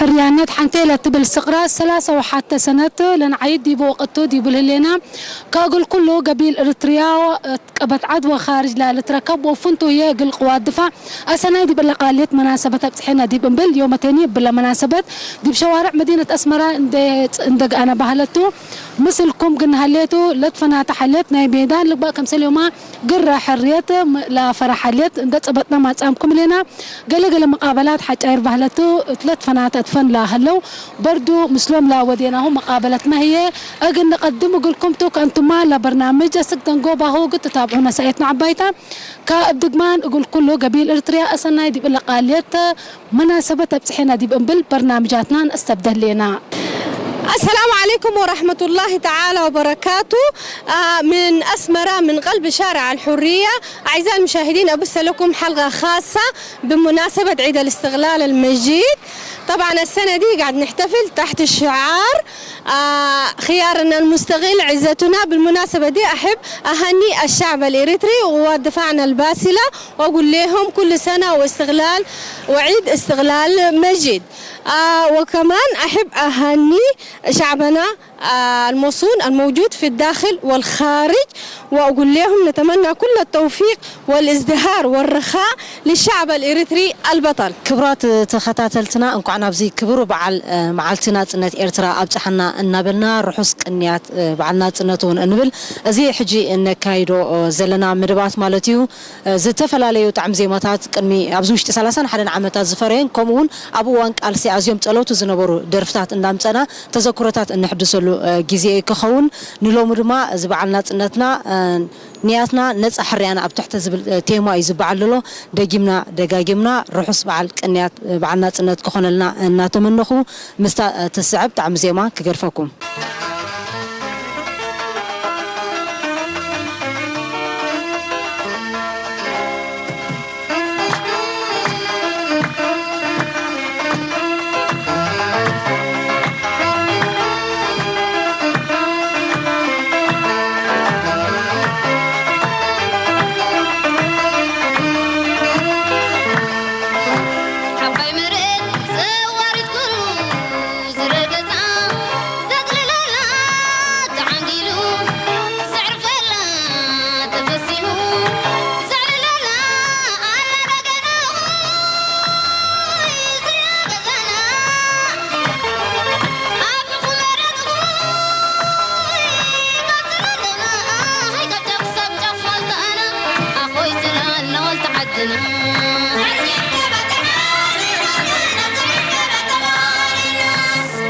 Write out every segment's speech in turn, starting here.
እርያነት ሓንቴ ለትብል ስቕራ ሰላሳ ወሓተ ሰነት ለንዓይድ ዲብ ወቅቱ ዲቡ ልህሌና፣ ከእግል ኩሉ ገቢል እርትርያ ቀበት ዓድ ወኻርጅ ላለትረከብ ወፍንቱ የእግል ቅዋት ድፋዕ አሰናይ ዲብ ለቃልየት መናሰበት ኣብጽሐና ዲብ እምብል ዮመቴኒ ብለ መናሰበት ዲብ ሸዋርዕ መዲነት አስመራ እንደ፣ እንደገአነ ባህለቱ ምስልኩም ግን ሃሌቱ ለትፈናተ ሓልየት ናይ ሜዳን ልግባእ ከምሰል ዮማ ግረ ሕርየት ም-፣ ላፈረ ሓልየት እንደ ጸበጥና ማጻምኩም ሌና። ገለ ገለ መቃበላት ሓጫይር ባህለቱ እትለት ፈናተ እትፈን ላህለው በርዱ ምስሎም ላወዴናሁ መቃበለት መህየ እግን ንቀድም እግልኩም ቱ ከእንቱማ ለበርናምጅ እስክ ደንጎባሁ ግትታብዑ ነሳኤትና ዓባይታ ከእብ ድግማን እግል ኩሉ ገቢል እርትርያ አሰናይ ዲብ ለቃልየት መናሰበት ኣብጽሐና ዲብ እምብል በርናምጃትና ነስተብደሌና። السلام عليكم ورحمة الله تعالى وبركاته. آه، من أسمرة، من قلب شارع الحرية. أعزائي المشاهدين، أبث لكم حلقة خاصة بمناسبة عيد الاستقلال المجيد. طبعًا السنة دي قاعد نحتفل تحت شعار، آه، خيارنا المستقل عزتنا. بالمناسبة دي أحب أهني الشعب الإريتري ودفاعنا الباسلة، وأقول لهم كل سنة واستقلال وعيد استقلال مجيد. آه، وكمان أحب أهني شعبنا، آه، المصون الموجود في الداخل والخارج، وأقول لهم نتمنى كل التوفيق والازدهار والرخاء للشعب الإريتري البطل. ክቡራት ተኸታተልትና፣ እንኳዕ ናብዚ ክቡር በዓል፣ እ፣ መዓልቲ ናጽነት ኤርትራ ኣብጽሓና እናበልና፣ ርሑስ ቅንያት፣ እ፣ በዓል ናጽነት እውን እንብል። እዚ ሕጂ እነካይዶ፣ እ፣ ዘለና መደባት ማለት እዩ። ዝተፈላለዩ ጣዕሚ ዜማታት ቅድሚ ኣብዚ ውሽጢ ሰላሳን ሓደን ዓመታት ዝፈረየን፣ ከምኡ እውን ኣብ እዋን ቃልሲ ኣዝዮም ጸለውቲ ዝነበሩ ደርፍታት እንዳምጸና ተዘክሮታት እንሕድሰሉ፣ እ፣ ግዜ ክኸውን፣ ንሎሚ ድማ እዚ በዓል ናጽነትና፣ እ፣ ንያትና ነጻ ሕርያና ኣብ ትሕቲ ዝብል፣ እ፣ ቴማ እዩ ዝበዓል ዘሎ። ደጊምና ደጋጊምና ርሑስ በዓል ቅንያት፣ እ፣ በዓል ናጽነት ክኾነልና እናተመነኹ፣ ምስታ፣ እ፣ ትስዕብ ጣዕሚ ዜማ ክገድፈኩም። ዓባይ መሬት ዘዋሪት ኩሉ ዝረገጻ ዘጽልለላ ተዓንጊሉ ዘዕርፈላ ተፈሲሁ ዘዕልለላ ኣላ ደገና ሆይ ዝረገጻና ኣብ ሕፉ መረትኹ ቀጽለለና ሃይቀጨፍ ሰብ ጨፍ ወልተኣና ኣኾይ ዝለኣልና ወልተዓድና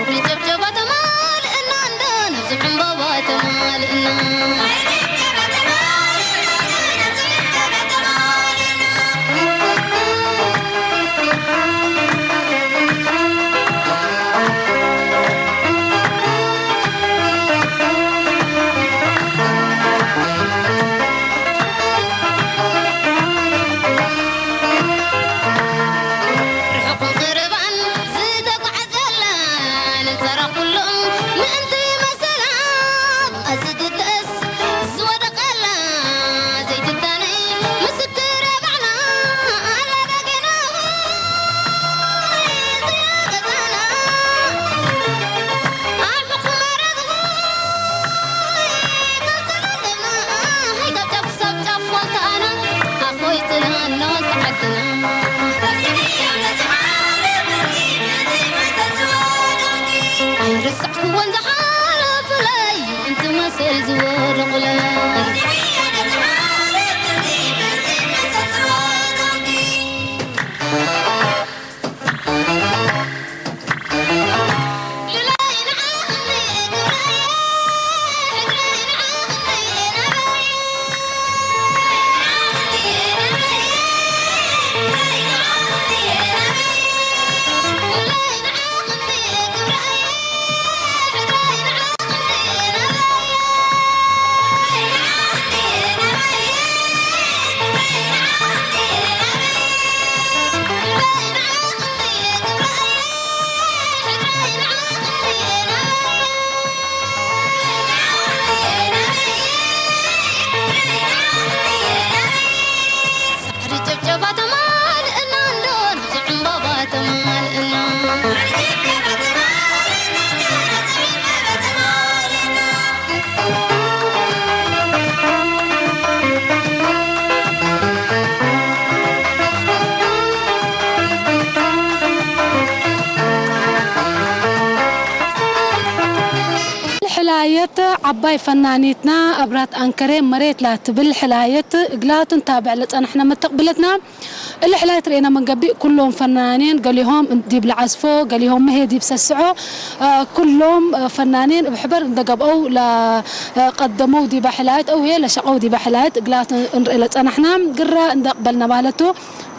ብጭብጨባ ተማልእና እንዶ ነብዚ ዕምባባ ተማልእና። ርሑቕ ቀረባን ዝተጓዕዘላ ነንጸራ ኩሎም ምእንቲ መሰላት ኣዝትተስ ዝወደቐላ ዘይትታነይ ምስክር ባዕላ ኣላ ደገና ሆይ ዝረገጸና ኣብ ሕቑ መረብ ሆይ ከምቲ ዘለና ሃይታ ጫፍ ክሳብ ጫፍ ዋልታና ኣኾይ ጥላና ዋልታ ዓድና። ኣይረሳዕክዎን ዝሓለፉለይ ምእንቲ መሰል ዝወደቑለይ። እተ ዓባይ ፈናኒትና ኣብራት ኣንከሬ መሬት ላትብል ሕላየት እግላቱን ታብዕ ለጸናሕና መተቕብለትና እለ ሕላየት ርኤና መንገቢ ኩሎም ፈናኔን ገሊሆም ዲብ ለዓዝፎ ገሊሆም መሄ ዲብ ሰስዖ ኩሎም ፈናኔን ብሕበር እንደገብአው ለቀደመው ዲባ ሕላየት እው ለሸቀው ዲባ ሕላየት እግላት እንርኢ ለጸናሕና ግራ እንደቅበልና ማለቱ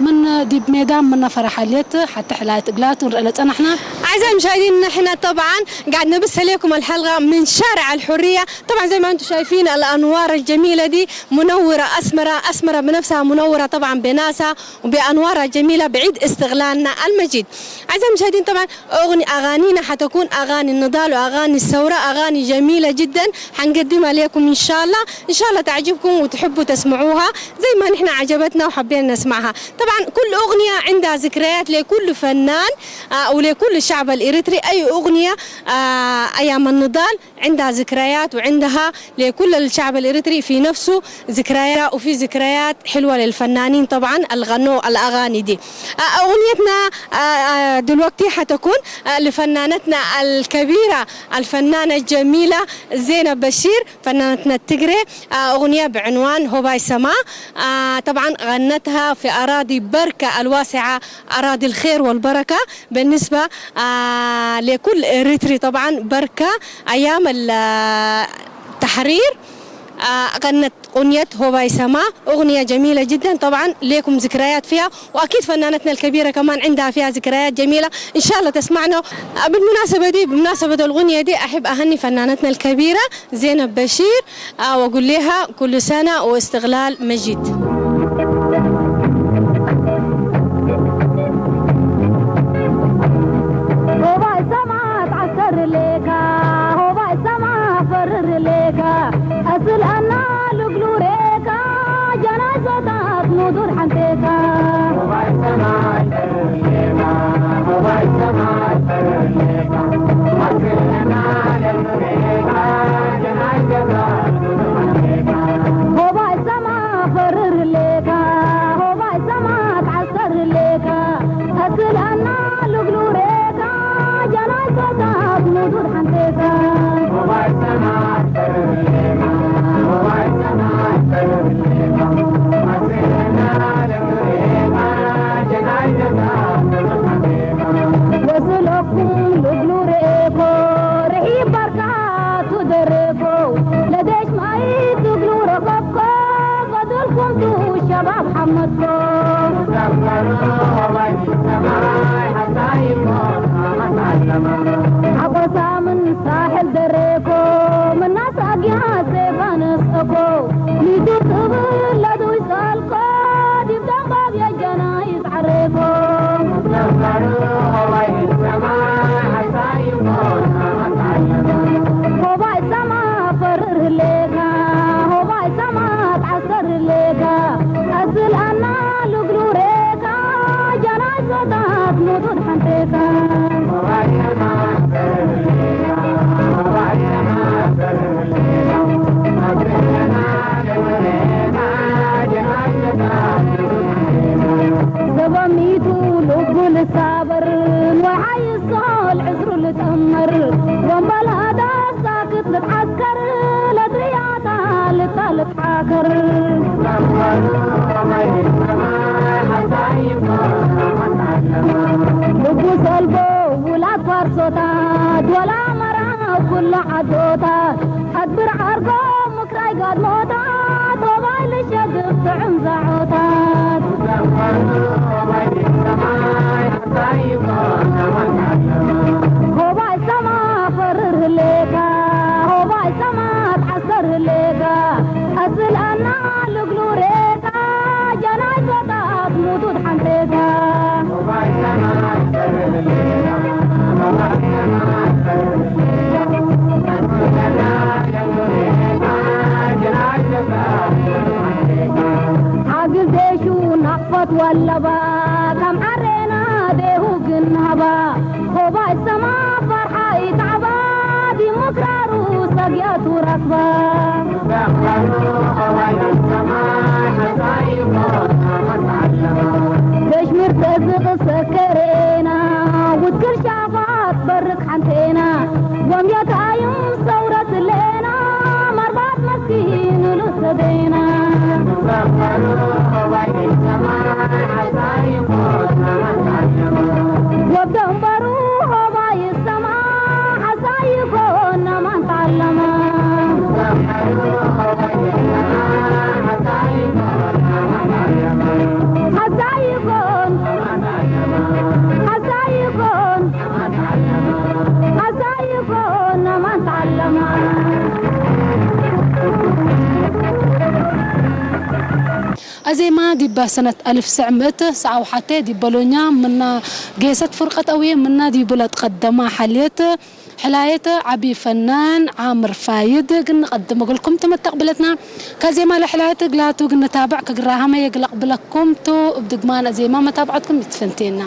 ምን ዲብ ሜዳ ምነ ፈረሓልየት ሓተ ሕላየት እግላት እንርኢ ለጸናሕና። أعزائي المشاهدين، نحن طبعا قاعد نبث لكم الحلقة من شارع الحرية. طبعا زي ما انتم شايفين الأنوار الجميلة دي منورة أسمرة، أسمرة بنفسها منورة طبعا بناسها وبأنوارها الجميلة بعيد استغلالنا المجيد. أعزائي المشاهدين، طبعا أغني أغانينا حتكون أغاني النضال وأغاني الثورة، أغاني جميلة جدا حنقدمها لكم إن شاء الله. إن شاء الله تعجبكم وتحبوا تسمعوها زي ما نحن عجبتنا وحبينا نسمعها. طبعا كل أغنية عندها ذكريات لكل فنان، آه، ولكل الشعب الإريتري. أي أغنية، آه، أيام النضال عندها ذكريات، وعندها لكل الشعب الإريتري في نفسه ذكريات، وفي ذكريات حلوة للفنانين طبعا الغنوا الأغاني دي. آه، أغنيتنا، آه، آه، دلوقتي حتكون، آه، لفنانتنا الكبيرة الفنانة الجميلة زينب بشير، فنانتنا التجري. آه، أغنية بعنوان هوباي سما. آه، طبعا غنتها في أراضي بركة الواسعة، أراضي الخير والبركة بالنسبة، آه، لكل إريتري. طبعا بركة أيام التحرير، آه، غنت أغنية هوباي سما، أغنية جميلة جدا. طبعا لكم ذكريات فيها، وأكيد فنانتنا الكبيرة كمان عندها فيها ذكريات جميلة، إن شاء الله تسمعنا. بالمناسبة دي، بمناسبة الأغنية دي، أحب أهني فنانتنا الكبيرة زينب بشير، آه، وأقول لها كل سنة واستقلال مجيد. ወደንበሩ ሆባ ይሰማ፣ ሓሳይ ይኮን ናማን ጣለማ። ሓሳይ ይኮን፣ ሓሳይ ይኮን፣ ሓሳይ ይኮን ናማን ጣለማ። ኣዜማ ዲባ ሰነት ኣልፍ ስዕምት ሰዓው ሓቴ ዲበሎኛ ምና ጌሰት ፍርቀት ኣውየ ምና ዲቡላ ትቀደማ ሓልየት ሕላየት ዓቢ ፈናን ዓምር ፋይድ ግን ንቀድም እግልኩም ትመተቅ ብለትና። ከዜማ ለሕላየት እግላቱ ግን ነታብዕ ክግራሃመ የግለቅ ብለኩም ቱ እብ ድግማን ኣዜማ መታብዐትኩም ይትፈንቴና።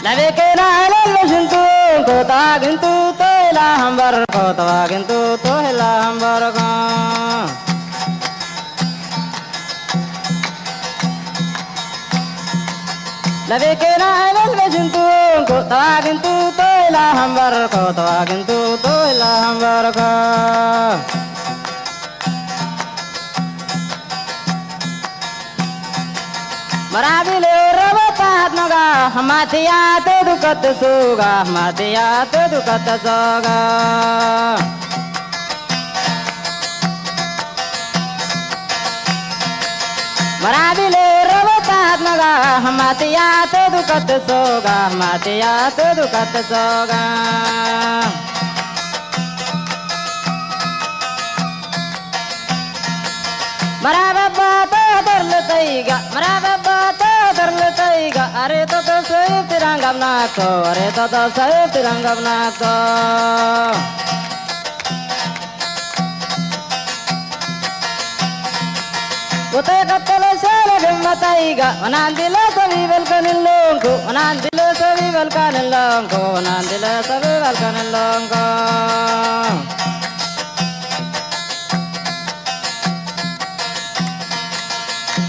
ለቤኬና እለል በሽንቱ ኮታ ግንቱ ቶይላ ሃምበርኮ ተዋ ግንቱ ቶይላ ሃምበርኮ። ለቤኬና እለል በሽንቱ ኮታ ግንቱ ቶይላ ሃምበርኮ ተዋ ግንቱ ቶይላ ሃምበርኮ። መራቢል ረበታት ነጋ ማትያ ተዱከት ሱጋ ማትያ ተዱከት ሶጋ። መራቢል ረበታት ነጋ ማትያ ተዱከት ሶጋ ማትያ ተዱከት ሶጋ። መራበባ ተደርልጠይጋ መራበባ ተደርልጠይጋ ኣሬቶ ተሰይብ ትዳንጋብናኮ ኣሬቶ ተሰይብ ትዳንጋብናኮ። ወተይ ቀጠለ ሸለ ግመተይጋ ወናንዲለ ሰብ ይበልከን ኣለንኩ ወናንዲለ ሰብ ይበልካን ኣለንኩ ወናንዲለ ሰብ ይበልካን ኣለንኩ።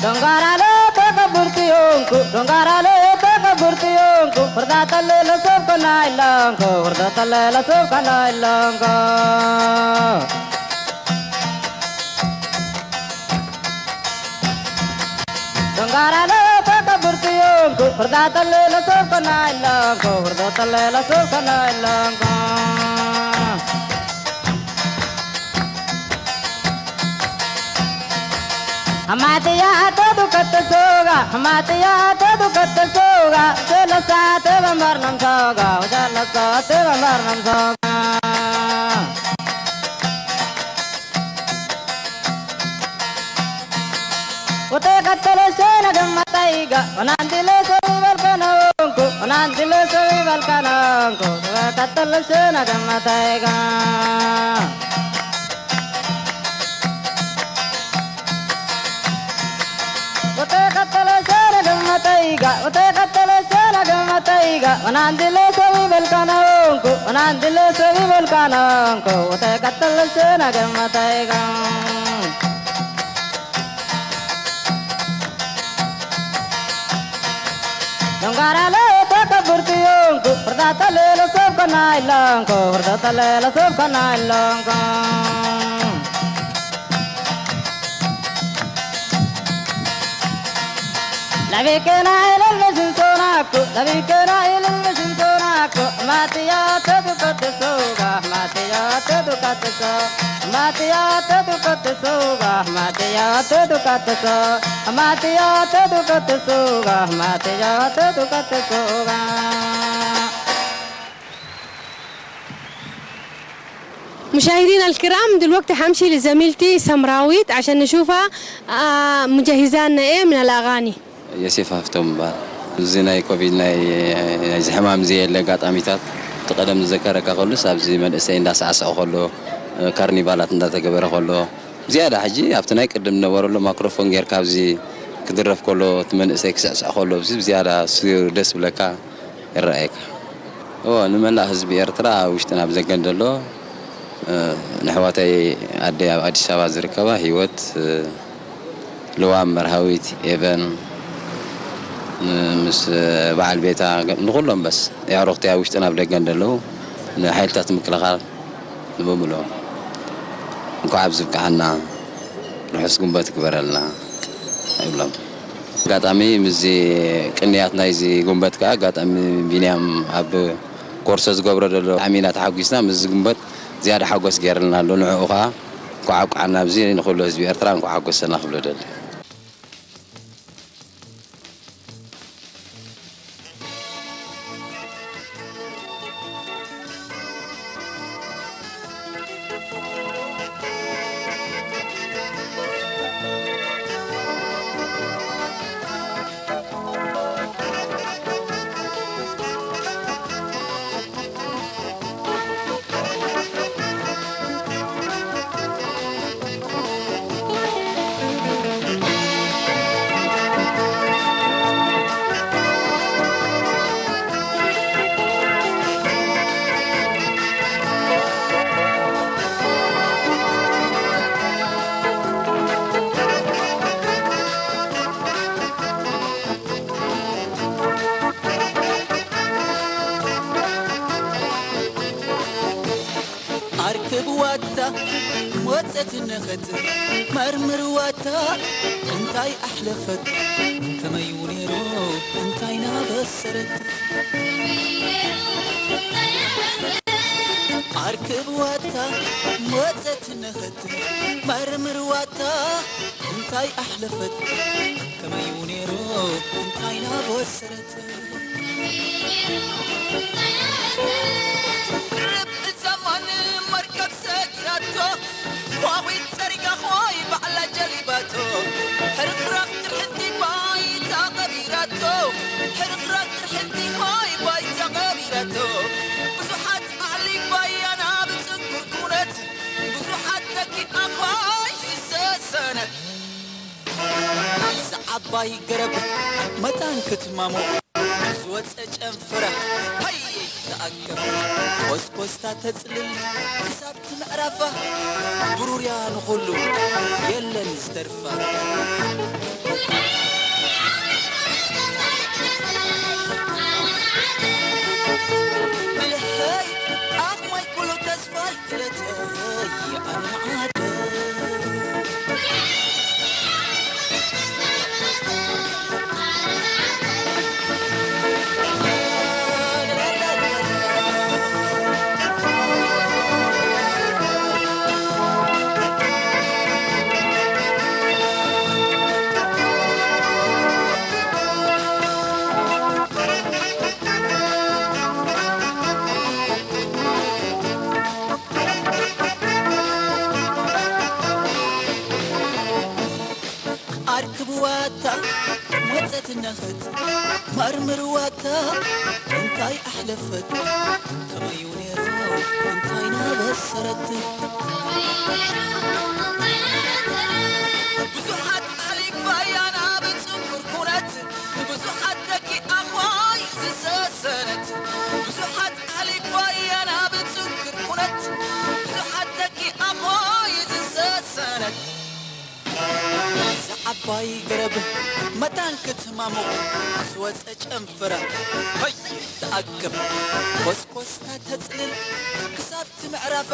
ዶንጋራለ ተከብርቲ ዮንኩ ዶንጋራለ ተከብርቲ ዮንኩ ፍርዳተለ ለሰብ ከና ኢለንኩ ፍርዳተለ ለሰብ ከና ኢለንኩ። ዶንጋራለ ተከብርቲ ዮንኩ ፍርዳተለ ለሰብ ከና ኢለንኩ ፍርዳተለ ለሰብ ከና ኢለንኩ። Hamatiya tedu katasuga, hamatiya tedu katasuga, selasa te bambar nam soga, selasa te bambar nam soga. Ute katale sena gamma taiga, onandile sobi balkana onko, onandile sobi balkana onko, ute katale sena gamma taiga. Ute katale sena gamma taiga, ute katale sena gamma taiga, onandile sobi balkana onko, onandile sobi balkana onko, ute katale sena gamma taiga. Dongara le takaburti yonko, hurdata le la sobkana ilonko, hurdata le la sobkana ilonko. Labikena ilal mesin sonako, labikena ilal mesin sonako, matiya tedu kate soga, matiya tedu kate so, matiya tedu kate soga, matiya tedu kate so, matiya tedu kate soga, matiya tedu kate soga. مشاهدينا الكرام، دلوقتي حمشي لزميلتي سمراويت عشان نشوفها، آه، مجهزة لنا إيه من الأغاني. የሴፍ ሃፍቶም ይበሃል። እዚ ናይ ኮቪድ ናይ፣ ናይዚ ሕማም እዚ የለ ኣጋጣሚታት፣ እቲ ቀደም ዝዘከረካ ከሉስ ኣብዚ መንእሰይ እንዳሳዕስዐ ከሎ፣ ካርኒቫላት እንዳተገበረ ከሎ፣ ዝያዳ ሕጂ ኣብቲ ናይ ቅድም ነበረሉ ማክሮፎን ጌርካ ኣብዚ ክድረፍ ከሎ፣ እቲ መንእሰይ ክስዕስዕ ከሎ፣ እዚ ብዝያዳ እሱ ደስ ብለካ ይረኣየካ። እዎ፣ ንመላእ ህዝቢ ኤርትራ ኣብ ውሽጥን ኣብ ደገን ዘሎ፣ እ፣ ንኣሕዋተይ ኣደይ ኣብ ኣዲስ ኣበባ ዝርከባ፣ ህይወት፣ እ፣ ልዋም፣ መርሃዊት፣ ኤቨን፣ እ፣ ምስ በዓል ቤታ፣ ንኹሎም በስ፣ የዕሩኽተይ ኣብ ውሽጥን ኣብ ደገን ዘለዉ፣ ንሓይልታት ምክልኻል፣ ንብምልኦም እንኳዕ ኣብዚ ብቅዓና፣ ርሑስ ግንቦት ይግበረልና ይብሎም። ኣጋጣሚ ምስዚ ቅንያት ናይዚ ግንቦት ከኣ ኣጋጣሚ ቢንያም ኣብ ኮርሶ ዝገብሮ ዘሎ ብጣዕሚ ኢና ተሓጒስና። ምስዚ ግንቦት ዝያዳ ሓጎስ ገይርልና ኣሎ። ንዕኡ ከኣ እንኳዕ ኣብቅዓና፣ ኣብዚ ንኹሉ ህዝቢ ኤርትራ እንኳዕ ሓጎሰና ክብሎ ደሊ። ኣርክብዋ እታ መወጸት ነኸት፣ መርምርዋ እታ እንታይ ኣሕለፈት፣ ከመዩ ነይሩ እንታይ ናበሰረት። ኣርክብዋ እታ መወጸት ነኸት፣ መርምርዋ እታ እንታይ ኣሕለፈት፣ ከመዩ ነይሩ እንታይ ናበሰረት። ርብ እዛ ማን መርከብ ሰጊራቶ፣ ኳኺት ጸሪጋ ኾይ ባዕላ ጀሊባቶ። ሕርፍራፍ ትርሕንቲ ባይታ ቀቢራቶ፣ ሕርፍራፍ ትርሕንቲ ኾይ ባይታ ቀቢራቶ። ብዙሓት ኣሕሊፋያ ናብ ጽንኩር ኩነት፣ ብዙሓት ተኪኣ ኾይ ዝሰሰነት። እዛ ዓባይ ገረብ መታን ክትማሞ ዝወፀ ጨንፈራ ሃይ ተኣከብ፣ ኮስኮስታ ተፅልል ክሳብ እቲ ምዕራፋ፣ ብሩርያ ንኹሉ የለን ዝተርፋ። ብልሐይ ኣኽማይ ኩሉ ተስፋይ ክለተይ ኣነ ዓደ። ኣርክብዋታ መጸት ነኸት፣ መርምርዋታ እንታይ ኣሕለፈት፣ ከመዩ ነይሩ እንታይ ነበሰረት። ብዙሓት ኣሕሊፋያ ናብ ጽንኩር ኩነት፣ ንብዙሓት ተኪኣ ኾይ ዝሰሰነት። ብዙሓት ኣሕሊፋያ ናብ ጽንኩር ኩነት፣ ብዙሓት ተኪኣ ኾይ ዝሰሰነት። እዛ ዓባይ ገረብ መታን ክትማሞ ዝወፀ ጨንፈራ ሆይ ተኣከብ፣ ኮስኮስታ ተፅልል ክሳብ እቲ ምዕራፋ፣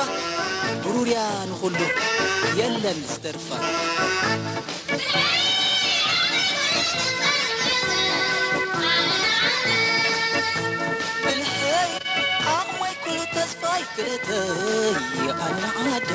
ብሩርያ ንኹሉ የለን ዝተርፋ። ብልሐይ ዓቕመይ ኩሉ ተስፋይ ክለተይ ኣነ ዓደ።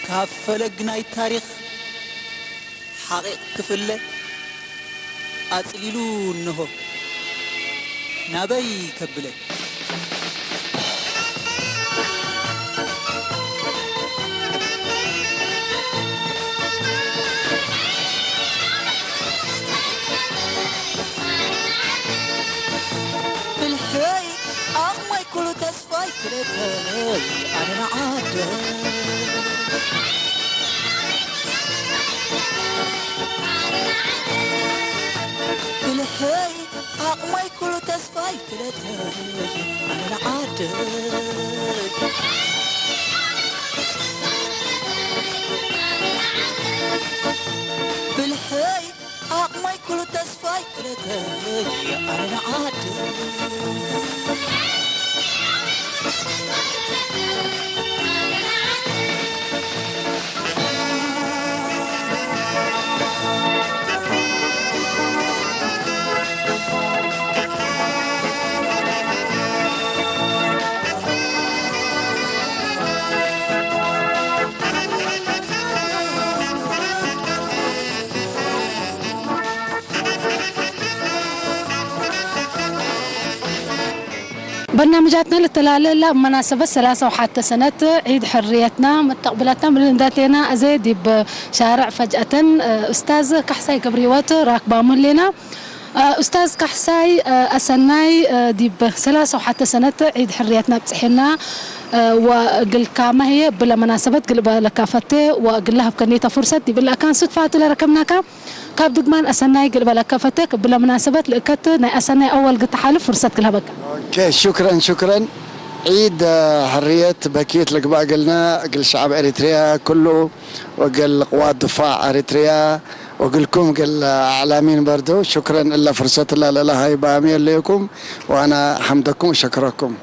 ካብ ፈለግ ናይ ታሪኽ ሓቒቕ ክፍለ ኣጽሊሉ እንሆ ናበይ ከብለ። ብልሐይ ዓቕመይ ኩሉ ተስፋይ ክለተይ ኣነ ንዓደ። ብልሐይ ዓቕመይ ኩሉ ተስፋይ ክለተይ ኣነ ንዓደ። ብልሐይ ዓቕመይ ኩሉ ተስፋይ ክለተይ ኣነ ንዓደ። በርናምጃትና ልተላለላ ብመናሰበት ሰላሳ ወሓተ ሰነት ዒድ ሕርየትና መተቕብለትና ምልእንዳቴና እዘ ዲብ ሻርዕ ፈጅአተን ኡስታዝ ካሕሳይ ገብረ ህይወት ራክባሙ ሌና። ኡስታዝ ካሕሳይ፣ ኣሰናይ ዲብ ሰላሳ ወሓተ ሰነት ዒድ ሕርየትና ብጽሒና ወእግልካ መህየ ብለ መናሰበት ግልበለካ ፈቴ ወእግላ ህብከኔተ ፍርሰት ዲብላካን ሱትፋቱ ለረከብናካ ካብ ድግማን ኣሰናይ ግልበለካ ፈቴ ብለ መናሰበት ልእከት ናይ ኣሰናይ ኣወል ግተሓልፍ ፍርሰት ግልሃበካ። ኦኬ፣ ሹክረን፣ ሹክረን። ዒድ ሕርየት በኪት ልግባእ እግልና እግል ሸዓብ ኤሪትሪያ ኩሉ ወእግል ቅዋት ድፋዕ ኤሪትሪያ ወእግልኩም እግል ኣዕላሚን በርዶ ሹክረን እለ ፍርሰት እላ ለለሃይ ባሚ የለየኩም ወኣና ሐምደኩም ወሸክረኩም።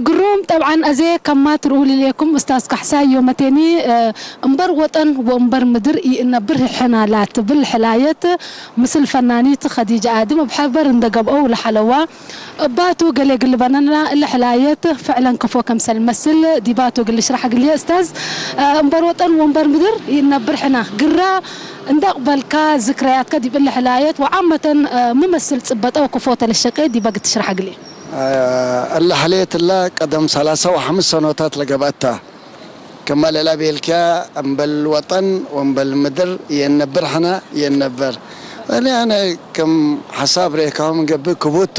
ግሩም ጠብዓን ኣዜ ከማ ትርኡ ልልየኩም ኡስታዝ ካሕሳይ ዮመቴኒ እምበር ወጠን ወእምበር ምድር ይእነብር ሕና ላትብል ሕላየት ምስል ፈናኒት ኸዲጃ ኣድም ብሐበር እንደገብአው ለሐለዋ እባቱ ገሌ ግልበነና እለ ሕላየት ፍዕለን ከፎ ከምሰል መስል ዲባቱ ግል ሽራሕ ግልየ እስታዝ እምበር ወጠን ወንበር ምድር ይነብር ሕና ግራ እንዳቕበልካ ዝክረያትካ ዲብ እለ ሕላየት ወዓመተን ምመስል ጽበጠው ከፎ ተለሸቄ ዲበ ግትሽራሕ ግልየ። እለ ሕልየት እላ ቀደም ሰላሳ ወሐምስ ሰኖታት ለገብአታ። ከማ ለላ ቤልክያ እምበል ወጠን ወእምበል ምድር የነብር ሕና የነብር። እኔ ኣነ ከም ሐሳብ ሬካሁም ገብእ ክቡቱ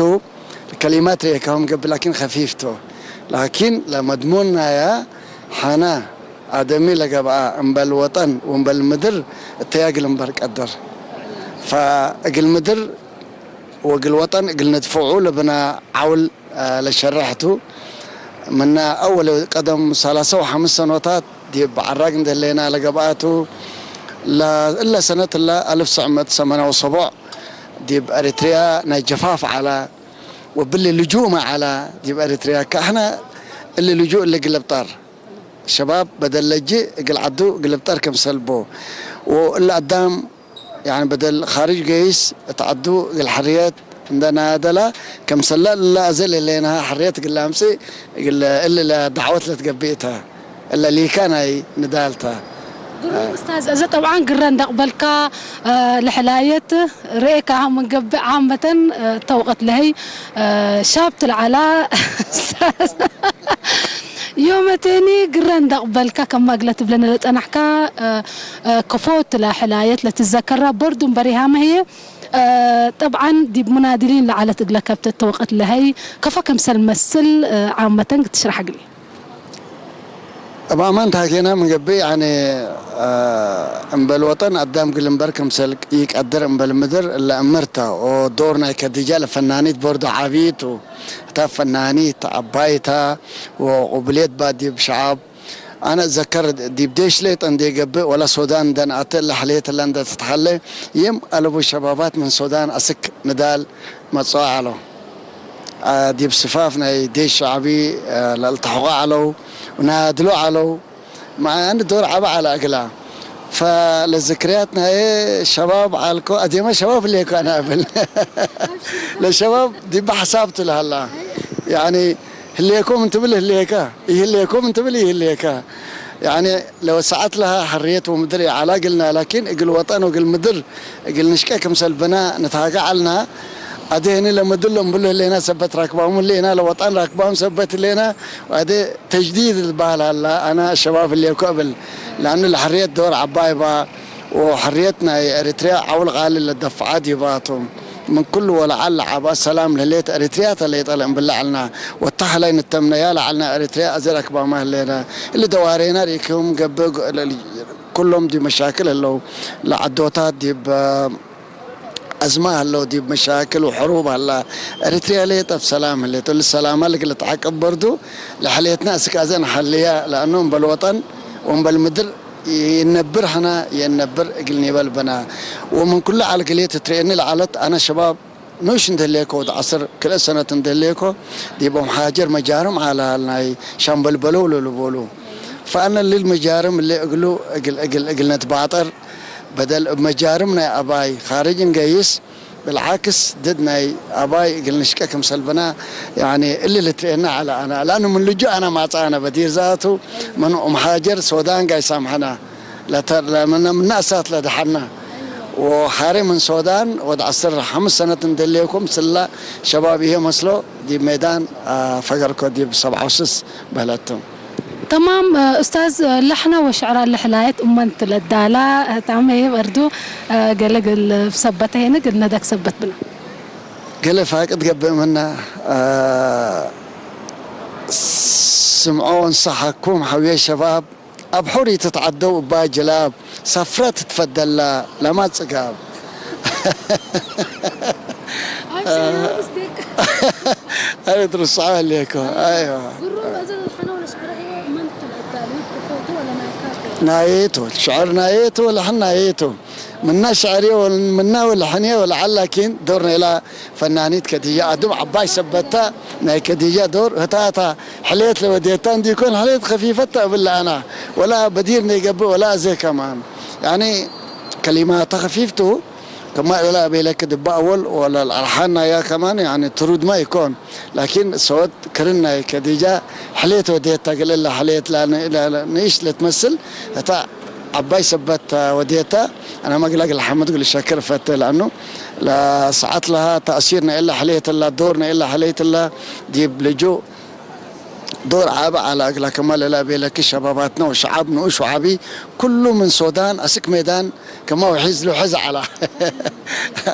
ከሊማት ሬካሁም ገብእ ላኪን ኸፊፍቶ ላኪን ለመድሙን ናያ ሓና ኣደሚ ለገብኣ እምበል ወጠን ወእምበል ምድር እተያ እግል እምበር ቀደር ፈእግል ምድር ወእግል ወጠን እግል ንድፍዑ ለብና ዓውል ለሸርሕቱ ምና አወል ቀደም ሰላሳ ወሐምስ ሰኖታት ዲብ ዓራግ እንደሌና ለገብኣቱ እለ ሰነት እለ አልፍ ሰዕ መት ሰመንያ ወሰቦዕ ዲብ ኤሪትሪያ ናይ ጀፋፍ ዓላ ወብሊ ልጁእ መዓላ ዲብ ኤሪትሪያ ካሕና እሊ ልጁእ እሊ ግልብጣር ሸባብ በደል ለጅእ እግል ዓዱ ግልብጣር ከምሰልቦ ወእለ አዳም ያኒ በደል ኻርጅ ገይስ እት ዓዱ እግል ሕርየት እንደናደላ ከምሰላ እለ አዘል እሌና ሕርየት እግል አምጽእ እግል እሊ ለዳዕወት ለትገብእ እተ እለ ሊካ ናይ ንዳልታ። ግሩም ኡስታዝ፣ እዚ ጠብዓን ግረ እንዳቕበልካ ለሕላየት ርኤካ ምንገብእ ዓመተን ተውቐት ለሀይ ሻብ ትልዓላ ዮመቴኒ ግረ እንዳቕበልካ ከማግለ ትብለነ ለጸናሕካ ከፎ ትላ ሕላየት ለትዘከራ በርዱ እምበሪሃ መህየ ጠብዓን ዲብ ሙናድሊን ለዓለት እግለ ከብተ ተወቐት ለሀይ ከፎ ከምሰል መስል ዓመተን ክትሽራሕ ግሊ። እብ አማን ታኬና ምንገብእ ያኒ እምበል ወጠን አዳም ግልምበር ክምሰል ይቀድር እምበል ምድር እለ እምርታ ወዶር ናይ ከዲጃ ለፈናኒት ቦርዶ ዓብይቱ እታ ፈናኒት ዓባይታ ወቁብሌት ባ ዲብ ሸዓብ አነ እዘከር ዲብ ዴሽ ሌጠ እንዴ ገብእ ወላ ሶዳን እንደ ነአተ እለ ሐሌት እለ እንደ ትትሐለ ይም አለቡ ሸባባት ምን ሶዳን አስክ ንዳል መጽኦ አለው። ዲብ ስፋፍ ናይ ዴሽ ሸዓቢ ለልተሐቆ አለው፣ ናድሎ አለው። መዓ አንድ ዶር ዓቢ አለ እግላ። ፈለዝክርያት ናይ ሸባብ አልኮ፣ አዜማ ሸባብ ህሌኮ አነ እብል። ለሸባብ ዲብ ሐሳብ ትልሃላ። ያኒ ህሌኮም እንትብል ህሌካ፣ ይህሌኮም እንትብል ይህሌካ። ያኒ ለወሰዓት ለሃ ሕርየት ወምድር የዓላ እግልና፣ ላኪን እግል ወጠን ወእግል ምድር እግል ንሽቀ ክምሰል ብና ንትሃጋ ዓልና። ኣደህኒ ለምድር ለምብሉ ህሌና ሰበት ራክባሙ ህሌና፣ ለወጠን ራክባሙ ሰበት ህሌና። ወኣደ ተጅዲድ ዝበሃል ኣላ። ኣና ሸባብ ህሌኮ እብል። ለኣኑ ለሕርየት ዶር ዓባይ ባ፣ ወሕርየት ናይ ኤሪትሪያ ዓውል ቃል ለደፍዓ ዲባቶም። ምን ኩሉ ወለዓል ለዓባ ሰላም ለህሌት ኤሪትሪያ ተለይጠ ለእምብላ ዓልና። ወታህላይ ንተምነያ ለዓልና ኤሪትሪያ ኣዘር ኣክባማ ህሌና። እሊ ደዋሬና ርኢክም ገብእ ኩሎም ዲብ መሻክል ህለው። ለዓዶታት ዲብ ኣዝማ ህለው፣ ዲብ መሻክል ወሕሩብ ኣላ። ኤሪትሪያ ለየጠብ ሰላም ህሌት። እሊ ሰላማ ልግል ተዓቅብ በርዱ ለሕሌትና እስክ ኣዘን ሓልያ። ለኣኑ እምበል ወጠን ወእምበል ምድር ይነብር ሕና የነብር እግል ኒበል ብና። ወምን ኩሉ ዓል ግሌ ትትርኤኒ ለዓለት ኣነ ሸባብ ኑሽ እንደሌኮ ወድ ዓስር ክልኤ ሰነት እንደሌኮ ዲቦም ሓጀር መጃርም ዓላል ናይ ሻምበል በለው ለልቦሉ። ፈኣነ ልል መጃርም እሌ እግሉ እግል እግል እግል ነትባጠር በደል እብ መጃርም ናይ ኣባይ ኻርጅ እንገይስ። ብልዓክስ ድድ ናይ ኣባይ እግል ንሽቀ ክምሰል ብና። ያኒ እሊ ልትርኤና ዓለ ኣና ላኑ ምን ልጁ ኣና ማጻ ኣነ በዲር ዛቱ ምን ኡም ሓጀር ሶዳን ጋይ ሳምሐና። ለተር ለምና ምና እሳት ለደሓና። ወሓሬ ምን ሶዳን ወድ ዓስር ሓምስ ሰነት እንደሌኩም ስላ ሸባብ ይሄ መስሎ ዲብ ሜዳን ፈገርኮ ዲብ ሰብዓ ውስስ በህለትም። ተማም፣ እ፣ ኡስታዝ፣ እ፣ ለሕና ወሽዕራ ለሕላየት እመንት ለዳላ፣ እ፣ ታመየ በርዱ፣ እ፣ ገለ ግል ሰበት ሄነ ግል ነደክ ሰበት ብና። ገለ ፋቅድ ገብእ ምና፣ እ፣ ስምዖ እንሰሓኩም ሓውየ ሸባብ፣ ኣብ ሑር ይትትዓደው እባ ጅላብ፣ ሳፍራ ትትፈደላ ለማ ጽጋብ። ኣይ፣ ትርስዖ ኣለኮ። ኣይዋ። ናየቱ፣ ሽዕር ናየቱ፣ ለሕን ናየቱ። ምና ሽዕርየ ወል-፣ ምና ወለሕንየ ወለዓል ላኪን ዶር ነይላ ፈናኒት ከዲጃ ኣዱም ዓባይ ሰበታ ናይ ከዲጃ ዶር ህታታ ሕሌት ለወዴታ እንዲኮን ሕሌት ከፊፈታ እብል ኣና። ወላ በዲር ነይገብእ ወላ ኣዘ ከማን። ያኒ ከሊማታ ከፊፍቱ ከማ ኢላ ቤለክ ድባ ኣወል ወላ ኣልሓን ናያ ከማን ያኒ ትሩድማ ይኮን። ላኪን ሰወት ክርን ናይ ከዲጃ ሕሌት ወዴታ ግልላ ሕሌት ላ ን-፣ ላ፣ ላ፣ ንእሽ ለትመስል እታ ዓባይ ሰበት ወዴታ ኣና መግላ ግል ሓመድ ግል ሸክር ፈተ ለኣኑ ለሰዓት ለሃ ተእሲር ነኤላ ሕሌት ላ ዶር ነኤላ ሕሌት ላ ዲብ ልጁ ዶር ዓቢ ዓላ እግላ ከማ ለላ ቤለኪ ሸባባትና ወሸዓብ ንኡሽ ወዓቢ ኩሉ ምን ሶዳን ኣስክ ሜዳን ከማ ውሒዝ ልውሕዝ ዓላ።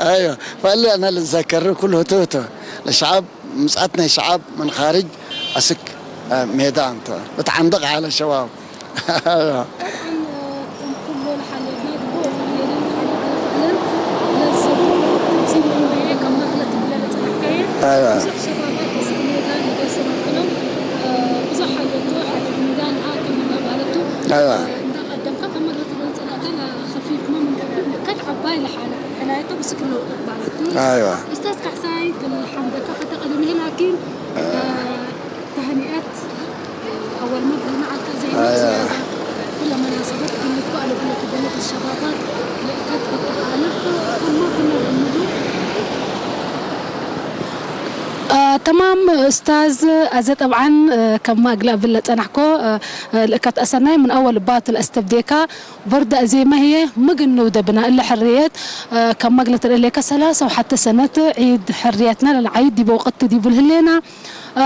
ኣይዋ፣ ፈሊ ኣና ልዘከር ኩሉ ህቶ ህቶ ለሸዓብ ምጽኣት ናይ ሸዓብ ምን ኻርጅ ኣስክ ሜዳ እንተ ብትዓንደቕ ዓለ ሸባብ። ኣይዋ። ጠብዓን፣ እ፣ ከም ኩሉ ለሓለፍና ግቡእ ፍልልይ ንሓልፍ ኣለና። ለዚ ስምዒት ከም መግለጺ ክብለለ ጸናሕካየ። ኣይዋ። ብዙሕ ሸባባት እዚ ሜዳ ንገስር ኣብሎም፣ እ፣ ብዙሕ ሓለቱ፣ ሓለፍ ሜዳ ንኣ ከም መባለቱ፣ ኣይዋ። እ፣ እንዳቐደምካ ከም መግለጺ ገንጸላታ ላ ኸፊፍማ ምን ገብር ልከት ዓባይ ለሓለፍ ሕላየቶ ብስክሎ ባለቱ። ኣይዋ። ኡስታዝ ካሕሳይ፣ ከም ሓምደካ ፈተቐሊም ይሄ ላኪን፣ እ፣ ተህኒኣት ኣወል መብርሂ መዓልቲ ዘይነት ኣያ። ዝያዳ ኩለ መናሰበት ግልት በዓል ብለቱ በለት ሸባባት ልእከት ብትሓልፍ ከማ ብነብምሉ። አ፣ ተማም ኡስታዝ፣ ኣዘ ጠብዓን፣ እ፣ ከማ እግላ ብለ ጸናሕኮ፣ እ፣ እ፣ ልእከት ኣሰናይ ምን ኣወል ባትል ኣስተብዴካ በርዳ ዜማ ህየ ምግን ንውደ ብና እለ ሕርየት፣ እ፣ ከማ እግለ ትርእሌከ ሰላሳ ወሓተ ሰነት ዒድ ሕርየትና ለልዓይድ ዲበ ወቅት ዲቡ ልህሌና። እ፣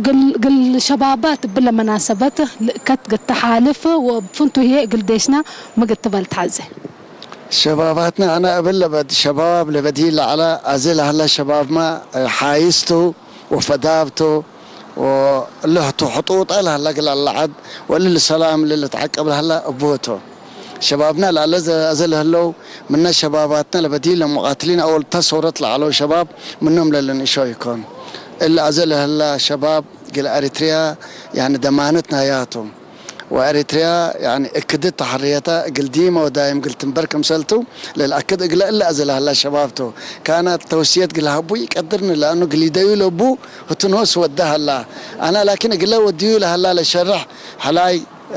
ግል፣ ግል ሸባባት ብለ መናሰበት ልእከት ግተሓልፍ ወብፍንቱ ህየ እግል ዴሽና ምግትበል ተሓዘ። ሸባባትና ኣና እብል ለበድ ሸባብ ለበዲ ለዓላ ኣዜ ለሃላ ሸባብማ ሓይስቱ ወፈዳብቱ ወልህቱ ሕጡጣ ለሃላ ግል ኣለዓድ ወልል ሰላም ልልትዓቀብ ለሃላ እቡህቱ። ሸባብና ለኣለ ዘ-፣ ኣዘ ለህለው ምነ ሸባባትና ለበዲ ለሙቃትሊን ኣወል ታ ሶረት ለዓለው ሸባብ ምኖም ለልንእሾ ይኮን። እለ ኣዘ ለህላ ሸባብ ግል ኤሪትሪያ ያኒ ደማነት ናያቶም። ወኤሪትሪያ ያኒ እክድት ተሕርየታ ግል ዲመ ወዳይም ግል ትንበር ክምሰልቱ ለልኣክድ እግለ እለ ኣዘ ለህላ ሸባብቱ። ካና ተውስየት ግል ሃቡ ይቀድርን ለኣኑ ግል ይደዩ ለቡ ህትኖስ ወዳ ሃላ። ኣና ላኪን እግለ ወድዩ ለሃላ ለሸርሕ ሐላይ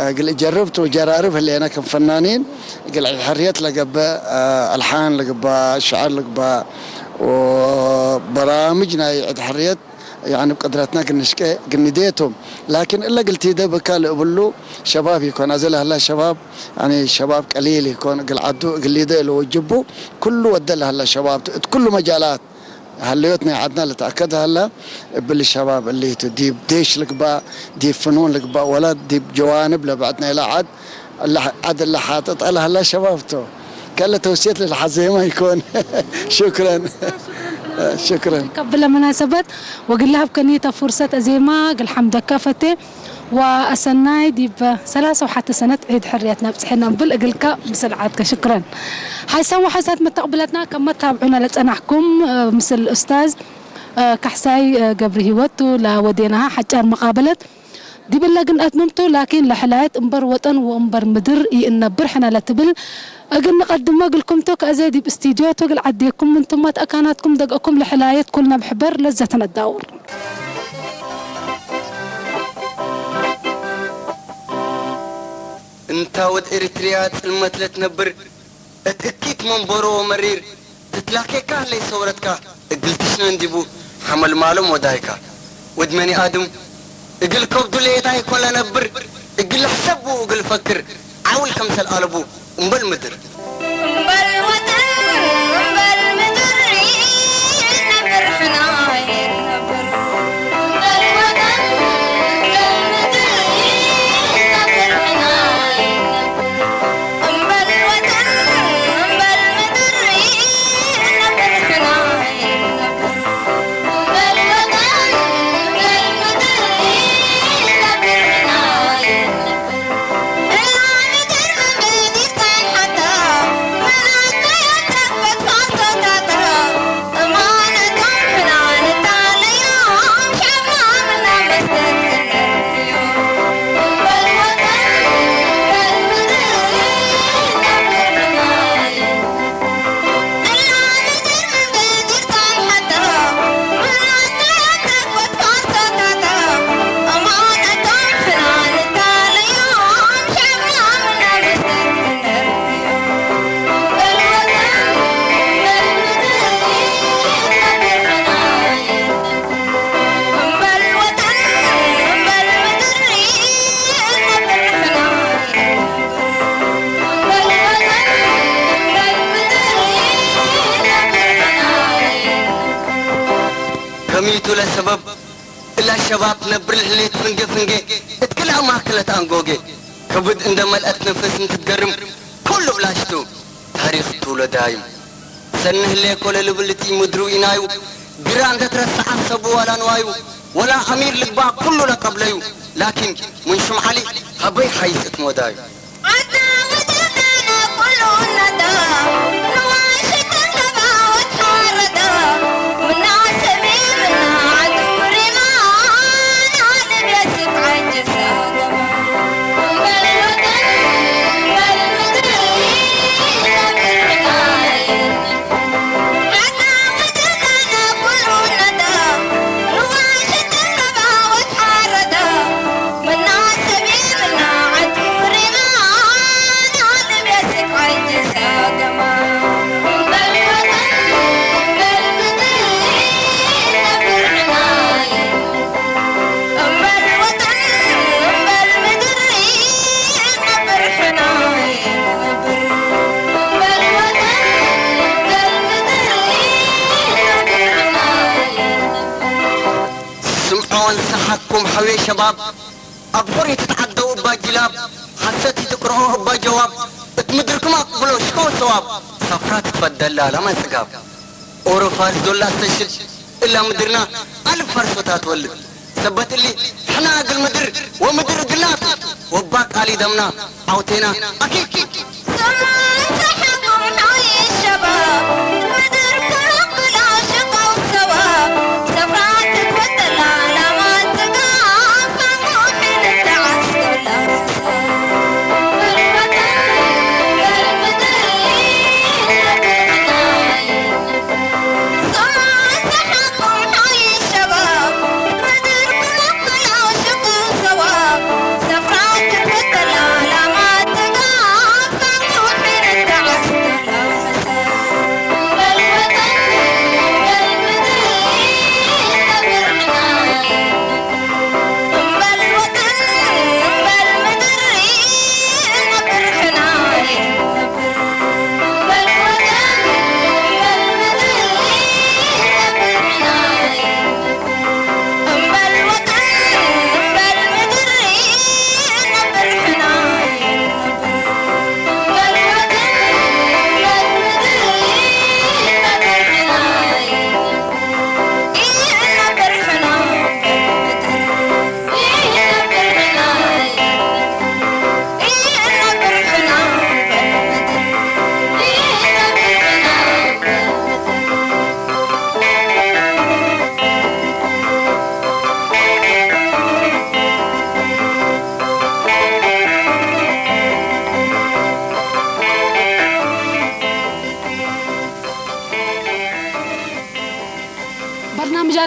እግል እጀርብ ቱ ጀራርብ ህሌነ ክም ፈናኒን እግል ዒድ ሕርየት ለገብእ ኣልሓን ልግባእ ሽዕር ልግባእ ወበራምጅ ናይ ዒድ ሕርየት يعني بقدرتنا قنشكي قنديتهم، لكن إلا قلتي ده بكال أبلو شباب يكون أزل هلا شباب، يعني شباب قليل يكون قل عدو قلي ده لو جبو كل ودل هلا شباب كل مجالات هليوتنا عدنا لتأكد هلا بالشباب اللي تو ديب ديش لقبا، ديب فنون لقبا، ولا ديب جوانب لبعدنا إلى عد. اللي ح- عاد اللي حاطط على هلا شبابته. كلا توسيت للحزيمة يكون. شكرا. شكرا. قبل مناسبة وقل لها بكنيتا فرصة أزيمة قل حمدك كفتي وأسناي ديب ثلاثة وحتى سنة عيد حريتنا بتحنا نبل أقلك بسلعتك. شكرا. حيسان وحسات متقبلتنا كما تابعونا لتنحكم مثل الأستاذ كحساي قبر هيوتو لا ودينها حجار مقابلة ዲብላ ግን ኣትመምቶ ላኪን ለሕላየት እምበር ወጠን ወእምበር ምድር ይእነብር ሕነ ለትብል እግን ንቐድመ እግልኩምቶ ከእዘ ዲብ ስቱድዮ ትግል ዓዴኩም ምንቱማት ኣካናትኩም ደግእኩም ለሕላየት ኩልና ብሕበር ለዘተ ነዳውር። እንታ ወድ ኤሪትሪያ ጽልመት ለትነብር እት እኪት መንበሮ ወመሪር ትትላኬካ ህለይ ሰውረትካ እግል ትሽነ እንዲቡ ሓመልማሎም ወዳይካ። ወድ መኒ ኣድም እግል ከብዱ ለየዳይ ኮለ ነብር እግል ሕሰቡ እግል ፈክር ዓውል ከምሰል ኣለቡ እምበል ምድር። እምበል ወጠን እምበል ምድር ይነብር ሕና ይነብር። እምበል ወጠን እምበል ምድር ይነብር። ከሚቱ ለሰበብ እላ ሸባብ ትነብር ልህሌት ፍንጌ ፍንጌ እት ክልኣ ማእከለት ኣንጎጌ ከብድ እንደ መልአት ነፍስ እንትትገርም ኩሉ ብላሽቱ ታሪኽ ትውለዳዩ። ሰኒ ህሌኮ ለልብል እቲ ምድሩ ኢናዩ ግራ እንተ ትረስዓ ሰቡ ዋላ ንዋዩ ወላ ኣሚር ልግባ ኩሉ ለቀብለዩ ላኪን ምን ሹም ዓሊ ሃበይ ሓይስ እት ሞዳዩ። ስምዖ እንሰሓኩም ሓውየ ሸባብ ኣብ ሑር ይትትዓደው እባ ጅላብ ሓሰት ይትቅርኦ እባ ጀዋብ እት ምድርኩም ኣቅብሎ ሽኮ ሰዋብ ሰፍራ ትትፈደላ ላማ ጽጋብ ኦሮ ፋርስ ዶላ እስተሽል እላ ምድርና ኣልፍ ፈርሶታት ወልድ ሰበት እሊ ሕና እግል ምድር ወምድር እግልናት ወባ ቃሊ ደምና ዓውቴና ኣኪድ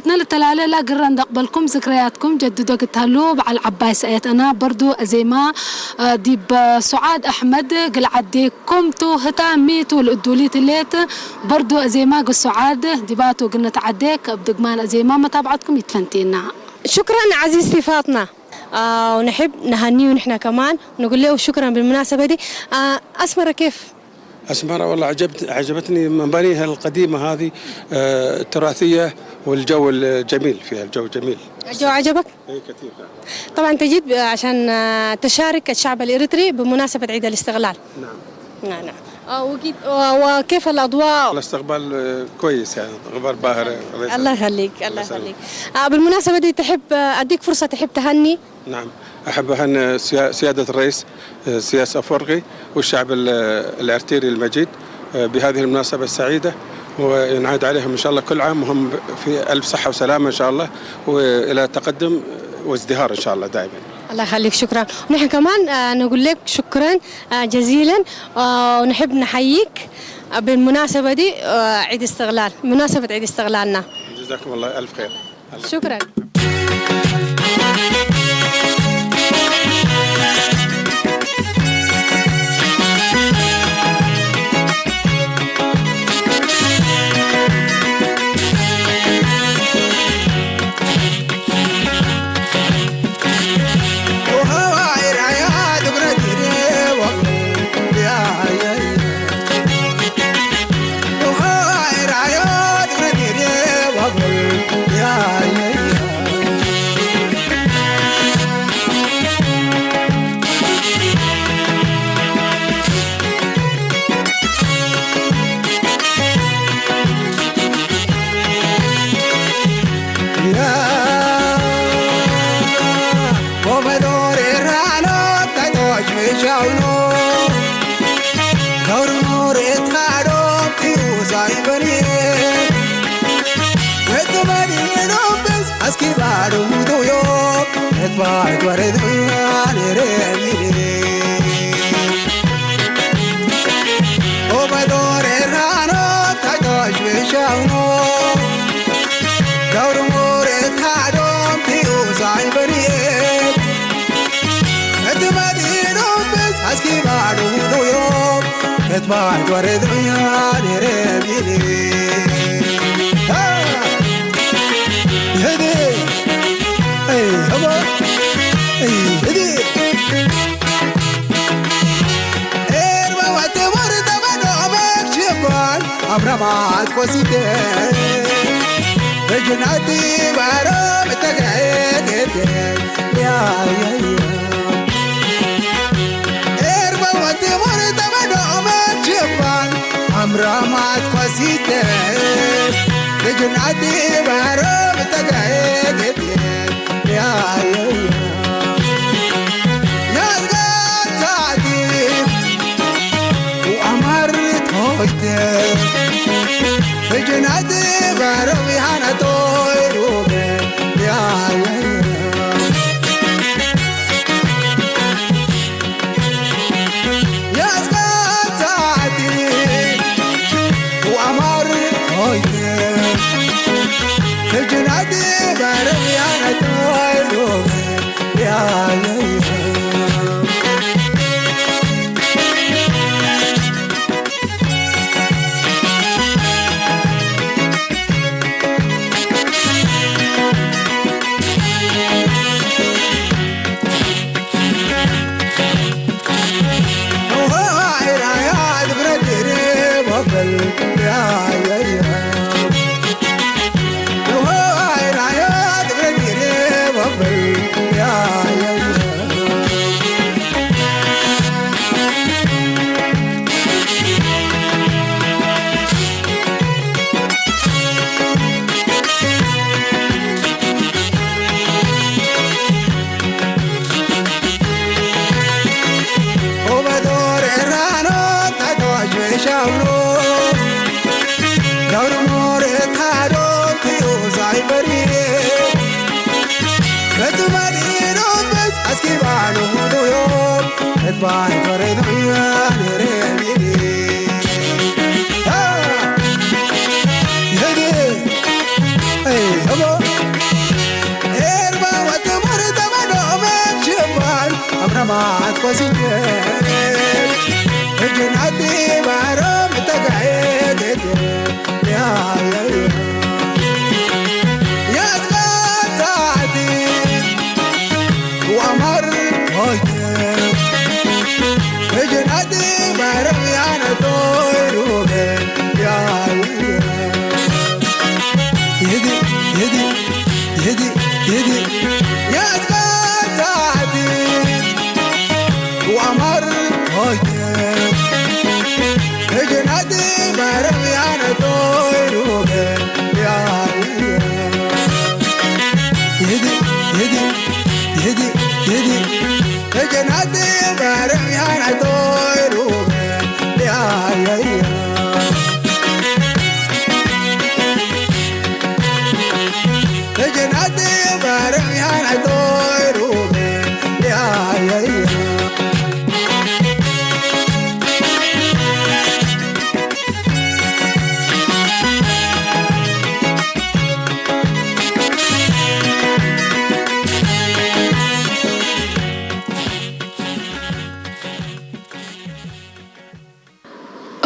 ንልተላለላ ግረ እንዳቕበልኩም ዝክረያትኩም ጀድዶ ግታሉ በዓል ዓባይ ሰኣየት ኣና በርዱ ኣዜማ፣ እ፣ ዲብ ሱዓድ ኣሕመድ ግልዓዴ ኮምቱ ህታ ሚቱ ልእዱሊት ሌት በርዱ ኣዜማ ግሱዓድ ዲባቱ ግነት ዓዴ ከብ ድግማን ኣዜማ መታብዓትኩም ይትፈንቴና። شكرًا عزيزتي فاطمة. آه، ونحب نهنيه نحن كمان، نقول له شكرًا بالمناسبة دي. آه، أسمرة كيف؟ أسمرة والله عجبت-، عجبتني مبانيها القديمة هذه، آه، التراثية، والجو الجميل فيها، الجو جميل. الجو عجبك؟ إيه، كثير، نعم. طبعًا أنت جيت عشان، آه، تشارك الشعب الإريتري بمناسبة عيد الاستقلال. نعم. نعم، نعم. آه، وكيف، آه، وكيف الأضواء؟ الاستقبال، آه، كويس، يعني، غبار باهر، الله يسلمك. الله يخليك، الله الله يسلمك. يخليك. آه، بالمناسبة دي تحب، آه، أديك فرصة، تحب تهني؟ نعم، أحب أهنئ سيا-، سيادة الرئيس، آه، سياس أفورقي، والشعب ال-، الأرتيري المجيد، آه، بهذه المناسبة السعيدة، وينعاد عليهم إن شاء الله كل عام وهم في ألف صحة وسلامة إن شاء الله، وإلى تقدم وازدهار إن شاء الله دائمًا. الله يخليك، شكرًا. ونحن كمان، آه، نقول لك شكرًا، آه، جزيلًا، آه، ونحب نحييك بالمناسبة دي، آه، عيد استقلال، مناسبة عيد استقلالنا. جزاكم الله ألف خير. شكرًا. أمرمات قصيدة بجناتي بارو متقعدة. يا، يا، يا. إربا وانت مرتبة دوما جبان. أمرمات قصيدة بجناتي بارو متقعدة. يا، يا، يا. يا زغال سعدي وأمر تويته بجناتي بارو يهانا تويته. يا، يا، يا. يا زغال سعدي وأمر تويته بجناتي بارو يهانا تويته. يا، يا، يا. ኣትኮስጀ እጅናቲ ባሮ ምተጋየት ያዝጋታቲ ዋማር ሆየ እጅናቲ ባሮ ያነቶይ ሩገ ያየ ይዲ ይዲ ይዲ ይዲ ያዝጋታቲ ዋማር ሆየ እጅናቲ ባረም ያነቶይ ሩገ ያየ ይዲ ይዲ ይዲ ይዲ እጅናቲ ባረም ያነቶይ ሩገ ያየ እጅናቲ ባረም ያነቶይ ሩገ ያየ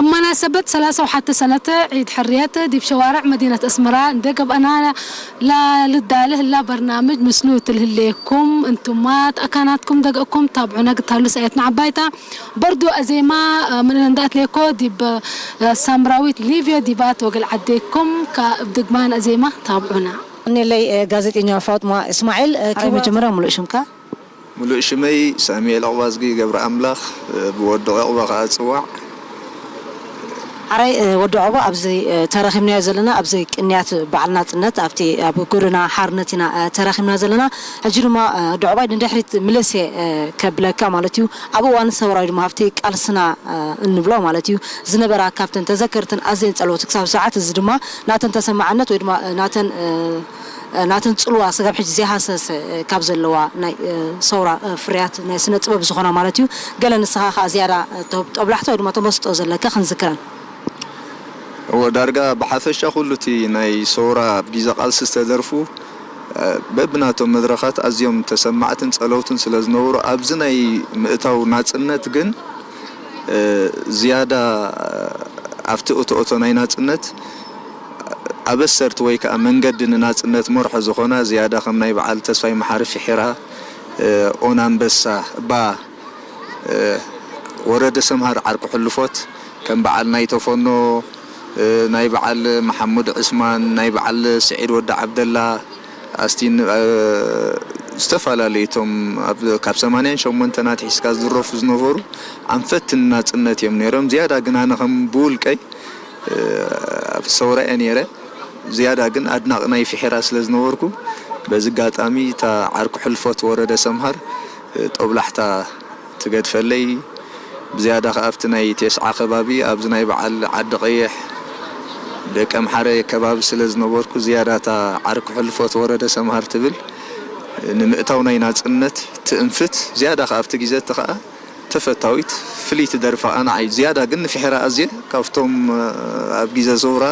እብ መናሰበት ሰላሳ ወሓደ ሰነት ዒድ ሕርየት ዲብ ሸዋርዕ መዲነት ኣስመራ እንደ ገብአና ላልዳለ ህላ በርናምጅ ምስሉ ትልህሌኩም እንቱማት ኣካናትኩም ደግእኩም ታብዑና ግታሉ ሰየትና ዓባይታ በርዱ ኣዜማ ምን እንዳእትሌኮ ዲብ ሳምራዊት ሊቭዮ ዲባት ወገል ዓዴኩም ከእብ ድግማን ኣዜማ ታብዑና። እኔለይ ጋዜጠኛ ፋጥማ እስማኤል። መጀመርያ ሙሉእ ሽምካ? ሙሉእ ሽመይ ሳሙኤል ዕቑባዝጊ ገብረኣምላኽ፣ ብወዲ ዕቑባ ከኣ እጽዋዕ። ሓራይ ወዲ ዕቑባ ኣብዚ ተረኺብናዮ ዘለና ኣብዚ ቅንያት በዓል ናጽነት ኣብቲ ኣብ ጎደና ሓርነት ኢና ተረኺብና ዘለና። ሕጂ ድማ ወዲ ዕቑባይ ንድሕሪት ምልስ እየ ከብለካ ማለት እዩ። ኣብ እዋን ሰውራ ወይ ድማ ኣብቲ ቃልስና እንብሎ ማለት እዩ ዝነበራ ካብተን ተዘከርትን ኣዝየን ጸለውቲ ክሳብ ሰዓት እዚ ድማ ናተን ተሰማዕነት ወይ ድማ ናተን ናተን ጽልዋ ስጋብ ሕጂ ዘይሃሰሰ ካብ ዘለዋ ናይ ሰውራ ፍርያት ናይ ስነ ጥበብ ዝኾና ማለት እዩ። ገለ ንስኻ ከኣ ዝያዳ ጦብላሕታ ወይ ድማ ተመስጦ ዘለካ ክንዝክረን። እወ፣ ዳርጋ ብሓፈሻ ኩሉ እቲ ናይ ሰውራ ኣብ ግዜ ቃልሲ ዝተደርፉ በብናቶም መድረኻት ኣዝዮም ተሰማዕትን ጸለውትን ስለ ዝነበሩ ኣብዚ ናይ ምእታው ናጽነት ግን ዝያዳ ኣብቲ እቶእቶ ናይ ናጽነት ኣበሰርቲ ወይ ከኣ መንገዲ ንናጽነት መርሖ ዝኾና ዝያዳ ከም ናይ በዓል ተስፋይ መሓሪ ፊሒራ፣ ኦን ኣንበሳ፣ እባ ወረደ ሰምሃር ዓርኩ ሕልፎት ከም በዓል ናይ ተፈኖ፣ ናይ በዓል መሓሙድ ዕስማን፣ ናይ በዓል ስዒድ ወዲ ዓብደላ፣ ኣስቲን ዝተፈላለዩ እቶም ካብ ሰማንያን ሸሞንተን ኣትሒዝካ ዝድረፉ ዝነበሩ ኣንፈት ናጽነት እዮም ነይሮም። ዝያዳ ግን ኣነ ከም ብውልቀይ ኣብቲ ሰውራ እየ ነይረ። ዝያዳ ግን ኣድናቒ ናይ ፊሒራ ስለ ዝነበርኩ በዚ ኣጋጣሚ እታ ዓርኩ ሕልፎት ወረደ ሰምሃር ጦብላሕታ ትገድፈለይ። ብዝያዳ ከኣ ኣብቲ ናይ ቴስዓ ከባቢ ኣብዚ ናይ በዓል ዓዲ ቀይሕ ደቂ ኣምሓረ ከባቢ ስለ ዝነበርኩ ዝያዳ እታ ዓርኩ ሕልፎት ወረደ ሰምሃር ትብል ንምእታው ናይ ናጽነት ትእንፍት። ዝያዳ ከኣ ኣብቲ ግዜ እቲ ከኣ ተፈታዊት ፍልይቲ ደርፋ ኣና ዓይ ዝያዳ ግን ንፍሕራ ኣዝየ ካብቶም ኣብ ግዜ ዘውራ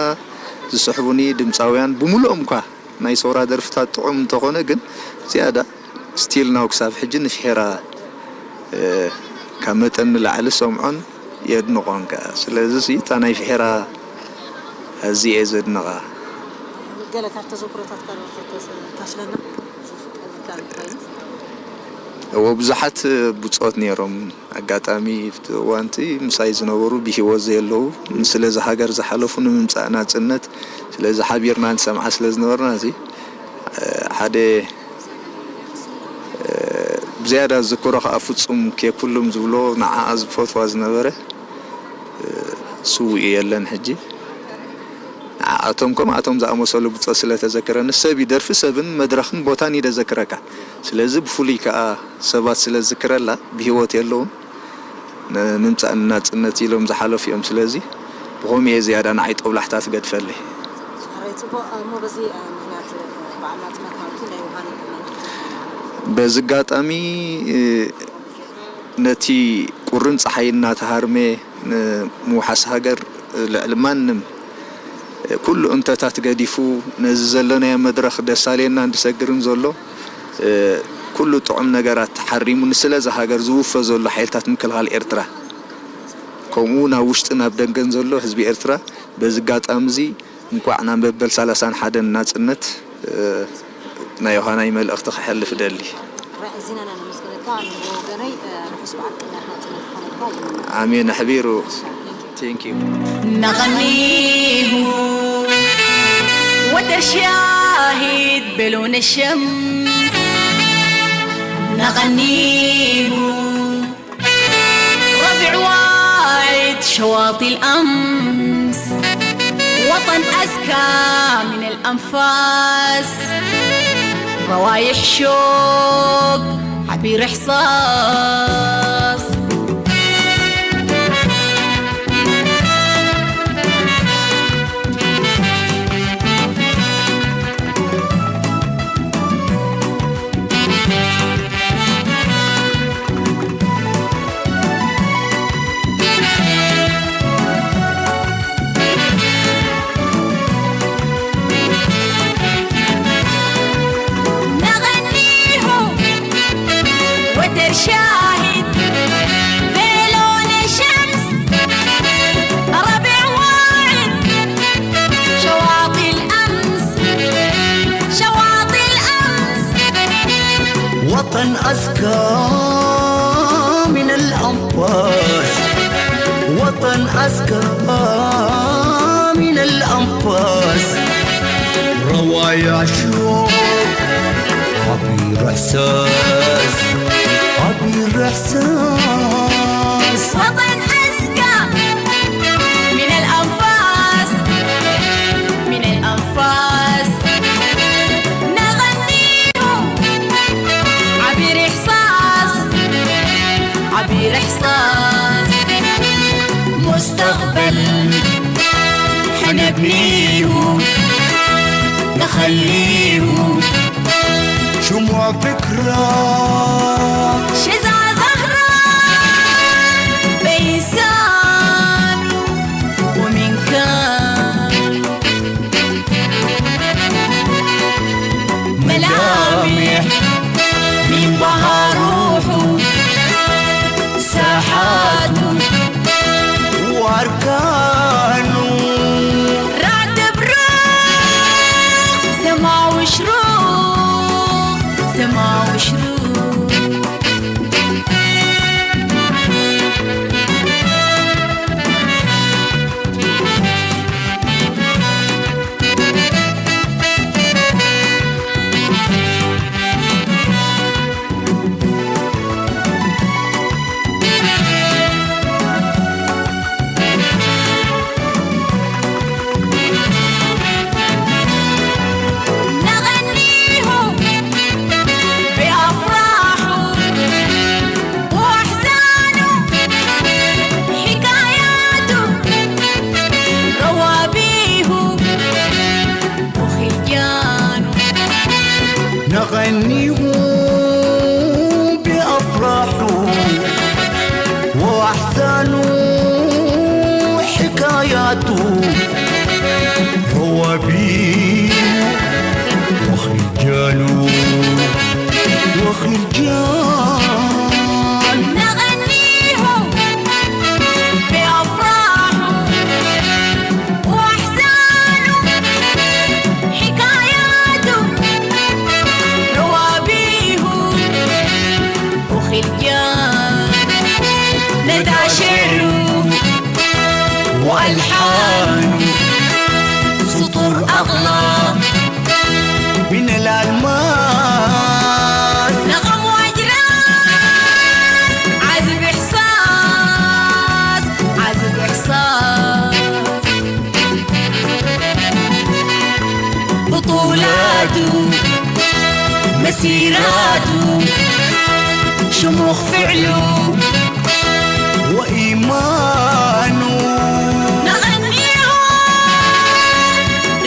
ዝስሕቡኒ ድምፃውያን ብምሉኦም እኳ ናይ ሰውራ ደርፍታት ጥዑም እንተኾነ ግን ዝያዳ ስቲል ናው ክሳብ ሕጂ ንፍሕራ ካብ መጠን ንላዕሊ ሰምዖን የድንቖን ከኣ ስለዚ እታ ናይ ፍሕራ ኣዝየ እየ ዘድንቓ። ገለ ካብ ተዘክሮታት ካልኦት ካፍለና? እዎ ብዙሓት ብጾት ነይሮም። ኣጋጣሚ ኣብቲ እዋንቲ ምሳይ ዝነበሩ ብሂወት ዘየለዉ ስለዚ ሃገር ዝሓለፉ ንምምጻእ ናጽነት ስለዚ ሓቢርና ንሰምዓ ስለ ዝነበርና እዚ ሓደ ብዝያዳ ዝዝክሮ ከዓ ፍጹም ኬኩሉም ዝብሎ ንዓኣ ዝፈትዋ ዝነበረ ስውእ የለን ሕጂ። ንዓኣቶም ከምኣቶም ዝኣመሰሉ ብጾት ስለ ተዘክረኒ ሰብ እዩ ደርፊ ሰብን መድረኽን ቦታን እዩ ደዘክረካ። ስለዚ ብፍሉይ ከዓ ሰባት ስለ ዝዝክረላ ብህይወት የለውን ንምምፃእ ንናፅነት ኢሎም ዝሓለፉ እዮም። ስለዚ ብኸምኡ እየ ዝያዳ ንዓይ ጦብላሕታ ትገድፈለይ። ኣረይ ፅቡቕ እሞ በዚ ምክንያት በዓል ናፅነት ማለት እዩ ናይ ውሃን በዚ ኣጋጣሚ ነቲ ቁርን ፀሓይ እናተሃርመ ንምውሓስ ሃገር ልዕሊ ማንም ኩሉ እንተታት ገዲፉ ነዚ ዘለናዮ መድረኽ ደሳሌና እንድሰግርን ዘሎ ኩሉ ጥዑም ነገራት ተሓሪሙ ንስለ እዛ ሃገር ዝውፈ ዘሎ ሓይልታት ምክልኻል ኤርትራ፣ ከምኡ እውን ኣብ ውሽጥን ኣብ ደገን ዘሎ ህዝቢ ኤርትራ፣ በዚ ኣጋጣሚ እዚ እንኳዕ ናብ መበል ሰላሳን ሓደን ናጽነት፣ እ፣ ናይ ዮሃናይ መልእኽቲ ከሕልፍ እደሊ። ኣዚና ኢና ነመስግነካ። ኣነ ብወገነይ፣ እ፣ ርሑስ በዓል ቅንያት ናጽነት ክኾነልካ ይምነ። ኣሜን። ኣሕቢሩ። Thank you. نغنيه وتر شاهد بلون الشمس، نغنيه ربع واعد شواطئ الأمس، وطن أزكى من الأنفاس، روايح شوق عبير إحساس. نغنيه وتر شاهد بلون الشمس، ربع واعد شواطئ الأمس، شواطئ الأمس. وطن أزكى من الأنفاس، وطن أزكى من الأنفاس، روايع شوق عبير إحساس، عبير إحساس. وطن أزكى من الأنفاس، من الأنفاس. نغنيه عبير إحساس، عبير إحساس. مستقبل حنبنيه، نخليه شموع فكرة، شذا زهرة، بيسان ومن كان ملامح من بهار روحه، ساحاته وأركانه. رعد بروح، سما وشروق، سما وشروق. نغنيه بأفراحه وأحزانه، حكاياته، روابيه وخلجانه. نغنيه بأفراحه وأحزانه، حكاياته، روابيه وخلجانه، وخلجان. نغنيه بأفراحه وأحزانه، حكاياته، روابيه وخلجان. ندى شعره وألحانه، سطور أغلى من الألماس. نغم وأجراس، عزف إحساس، عزف إحساس. بطولاته، مسيراته، شموخ فعله وإيمانه. نغنيهم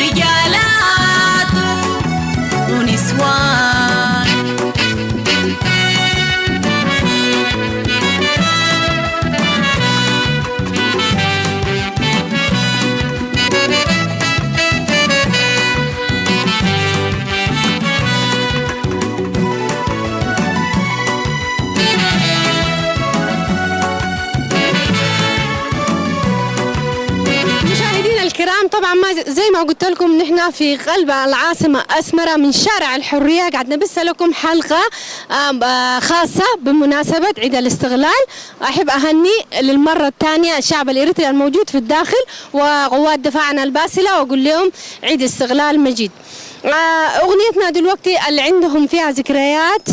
رجالاته ونسوان. طبعا، ما زي ما قلت لكم، نحن في قلب العاصمة أسمرة، من شارع الحرية قاعد نبث لكم حلقة آم، آه، خاصة بمناسبة عيد الاستقلال. أحب أهني للمرة الثانية الشعب الإريتري الموجود في الداخل وقوات دفاعنا الباسلة، وأقول لهم عيد استقلال مجيد. آه، أغنيتنا دلوقتي اللي عندهم فيها ذكريات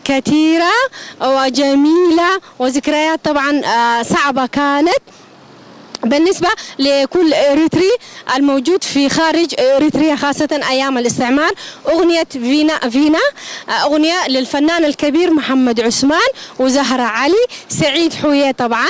كثيرة وجميلة، وذكريات طبعا آه، صعبة كانت بالنسبة لكل إريتري الموجود في خارج إريتريا، خاصة أيام الاستعمار. أغنية فينا فينا، آه، أغنية للفنان الكبير محمد عثمان وزهرة علي، سعيد حوية طبعا.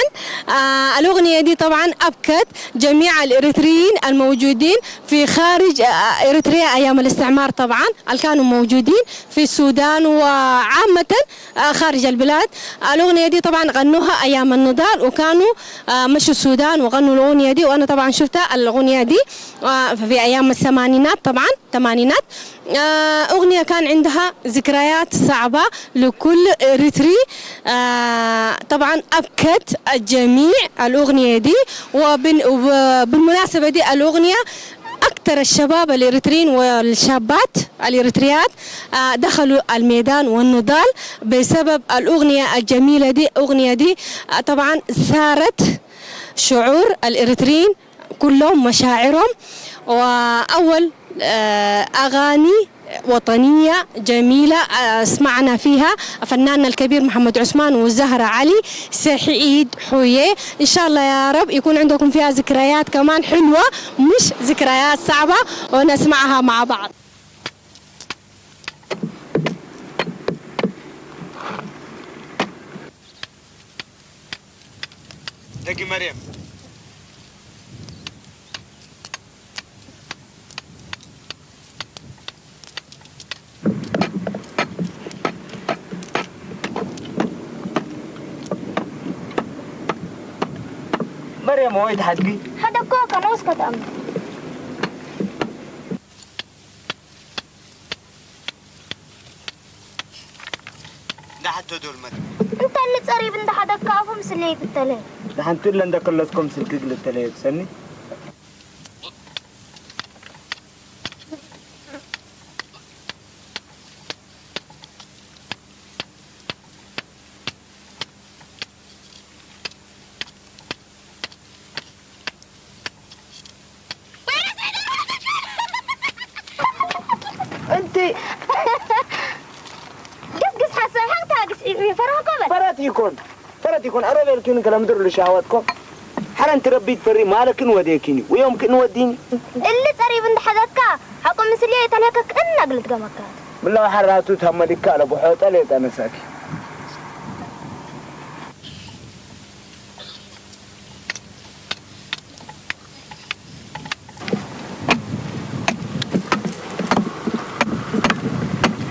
آه، الأغنية دي طبعا أبكت جميع الإريتريين الموجودين في خارج آه، إريتريا أيام الاستعمار طبعا، اللي كانوا موجودين في السودان وعامة آه، خارج البلاد. الأغنية دي طبعا غنوها أيام النضال، وكانوا آه، مشوا السودان وغنوا الأغنية دي، وأنا طبعا شفتها الأغنية دي آه، في أيام الثمانينات طبعا، ثمانينات. آه، أغنية كان عندها ذكريات صعبة لكل إريتري. آه، طبعا أبكت الجميع الأغنية دي. وبن- وبالمناسبة دي الأغنية أكثر الشباب الإريتريين والشابات الإريتريات آه، دخلوا الميدان والنضال بسبب الأغنية الجميلة دي. أغنية دي آه، طبعا ثارت شعور الإريتريين كلهم، مشاعرهم. وأول آه، أغاني وطنية جميلة آه، سمعنا فيها فناننا الكبير محمد عثمان وزهرة علي، سعيد حوية. إن شاء الله يا رب يكون عندكم فيها ذكريات كمان حلوة، مش ذكريات صعبة، ونسمعها مع بعض. ደቂ መርየም። መርየም ወይ ትሓድጊ? ሓደ እኮ ከነውስ ከተኣምር። እንዳ ሓቶ ዶልመር። እንተ ልጸሪብ እንዳ ሓደካ ኣፎም ስለ ይግተለ። ንሓንቲ ለንደ ከለስኮም ስልኪ ግልተለ የብሰኒ። እንቲ ገስግስ ሓሳብ ሓንታ ግስ ይፈራህኮ በል። ፈረት ይኮን፣ ፈረት ይኮን። ኣረ በልኪን ከለምድር ልሻወትኮ። ሓረ እንቲ ረቢ ትፈሪ ማለክን ወዴኪኒ፣ ወዮም ክን ወዲኒ። እሊ ጸሪብ እንድሓዘካ፣ ሓቁ ምስልዮ የተልየከክ እና ግልት ገመካ። ብላው ሓራቱ ተመሊካ ለብሖ ጠሌ ጠነሳኪ።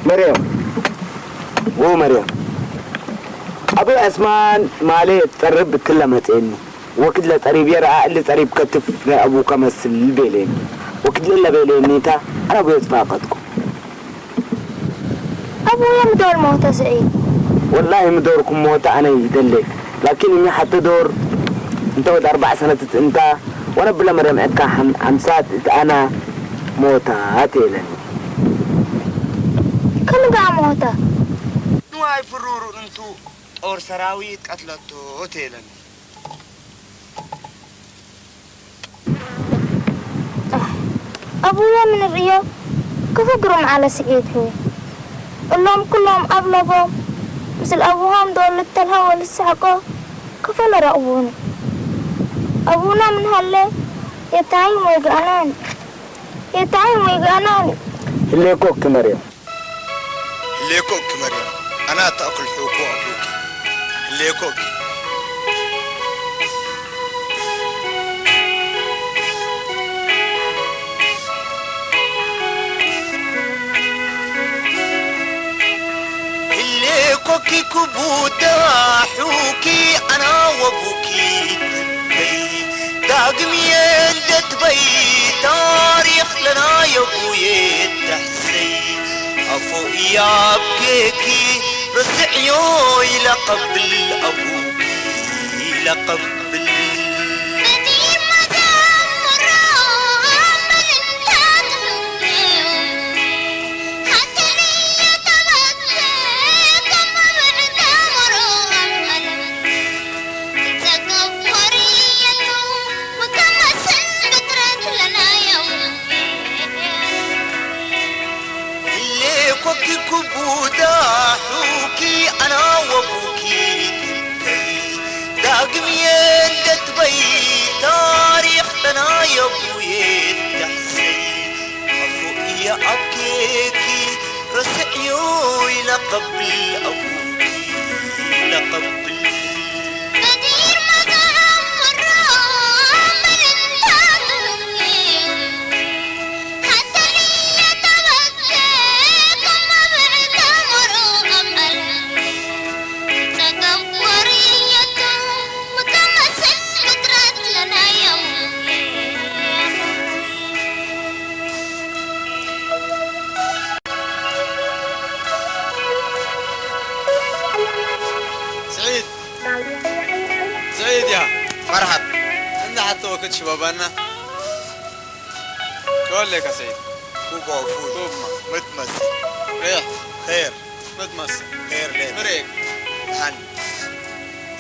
መርየም፣ ዎ መርየም፣ ኣቡ ዑስማን ማለ ጸርብ ብትለ መጽኤኒ። ወክድለ ጸሪብ የርኣ፣ እሊ ጸሪብ ከትፍ ናይ ኣቡከ መስል ቤሌኒ። ወክድለ ለቤሌኒታ፣ ኣነ ኣቡየ ዝፋቀጥኩ። أبويا مدور موتى سعيد. والله مدوركم موتى أنا يدلك، لكن إني حتى دور أنت ود أربع سنة أنت، وأنا بلا مريم أكا حم-، حمسات أنا موتى أتيلني. كم قا موتى؟ نواي فرور أنتو ጦር ሰራዊት ቀትለቶ ቴለን። ኣቡየ ምን ርእዮ ክፍግሮም ዓለ ስዒድ ህው እሎም ኩሎም ኣብ ለቦም ምስል ኣቡሆም ዶ ልተልሃወ ልስሕቆ ከፈለ ረቕቡኒ። ኣቡና ምን ሃለ የታይም ወይ ገኣናኒ፣ የታይም ወይ ገኣናኒ። ህሌኮ ክመርዮ። ህሌኮ ክመርዮ። ኣና ተኣኩል ሕውኮ ኣቡኪ። ህሌኮ ህሌኮኪ ክቡዳ ሑኪ ኣና ወቡኪ በይ ዳግም የለት በይ ታሪኽ ለና የቡየ ተሕሰይ ኣፎ እያብኬኪ ርስዕዮ ኢለቐብል ኣቡኪ ኢለቐብል ክቡዳ ሑኪ ኣና ወቡኪ ትንተይ ዳግም የንደትበይ ታሪኽ ተናየቡ የዳሕሰይ ኣፉ እየ ኣብኬኪ ረስዕዮ ኢለቐብል ኣቡኪ ኢለቐብል ስዒድ፣ ስዒድ ያ። መርሓብ። እንዳ ሓተወ ክትሽበባና። ሸወሌካ ሰይድ። ኩቦ ፉል። ኩብማ። ምትመስል። ሬሕ። ኸይር። ምትመስል። ኸይር ሌላ። ምሬክ። ሓን።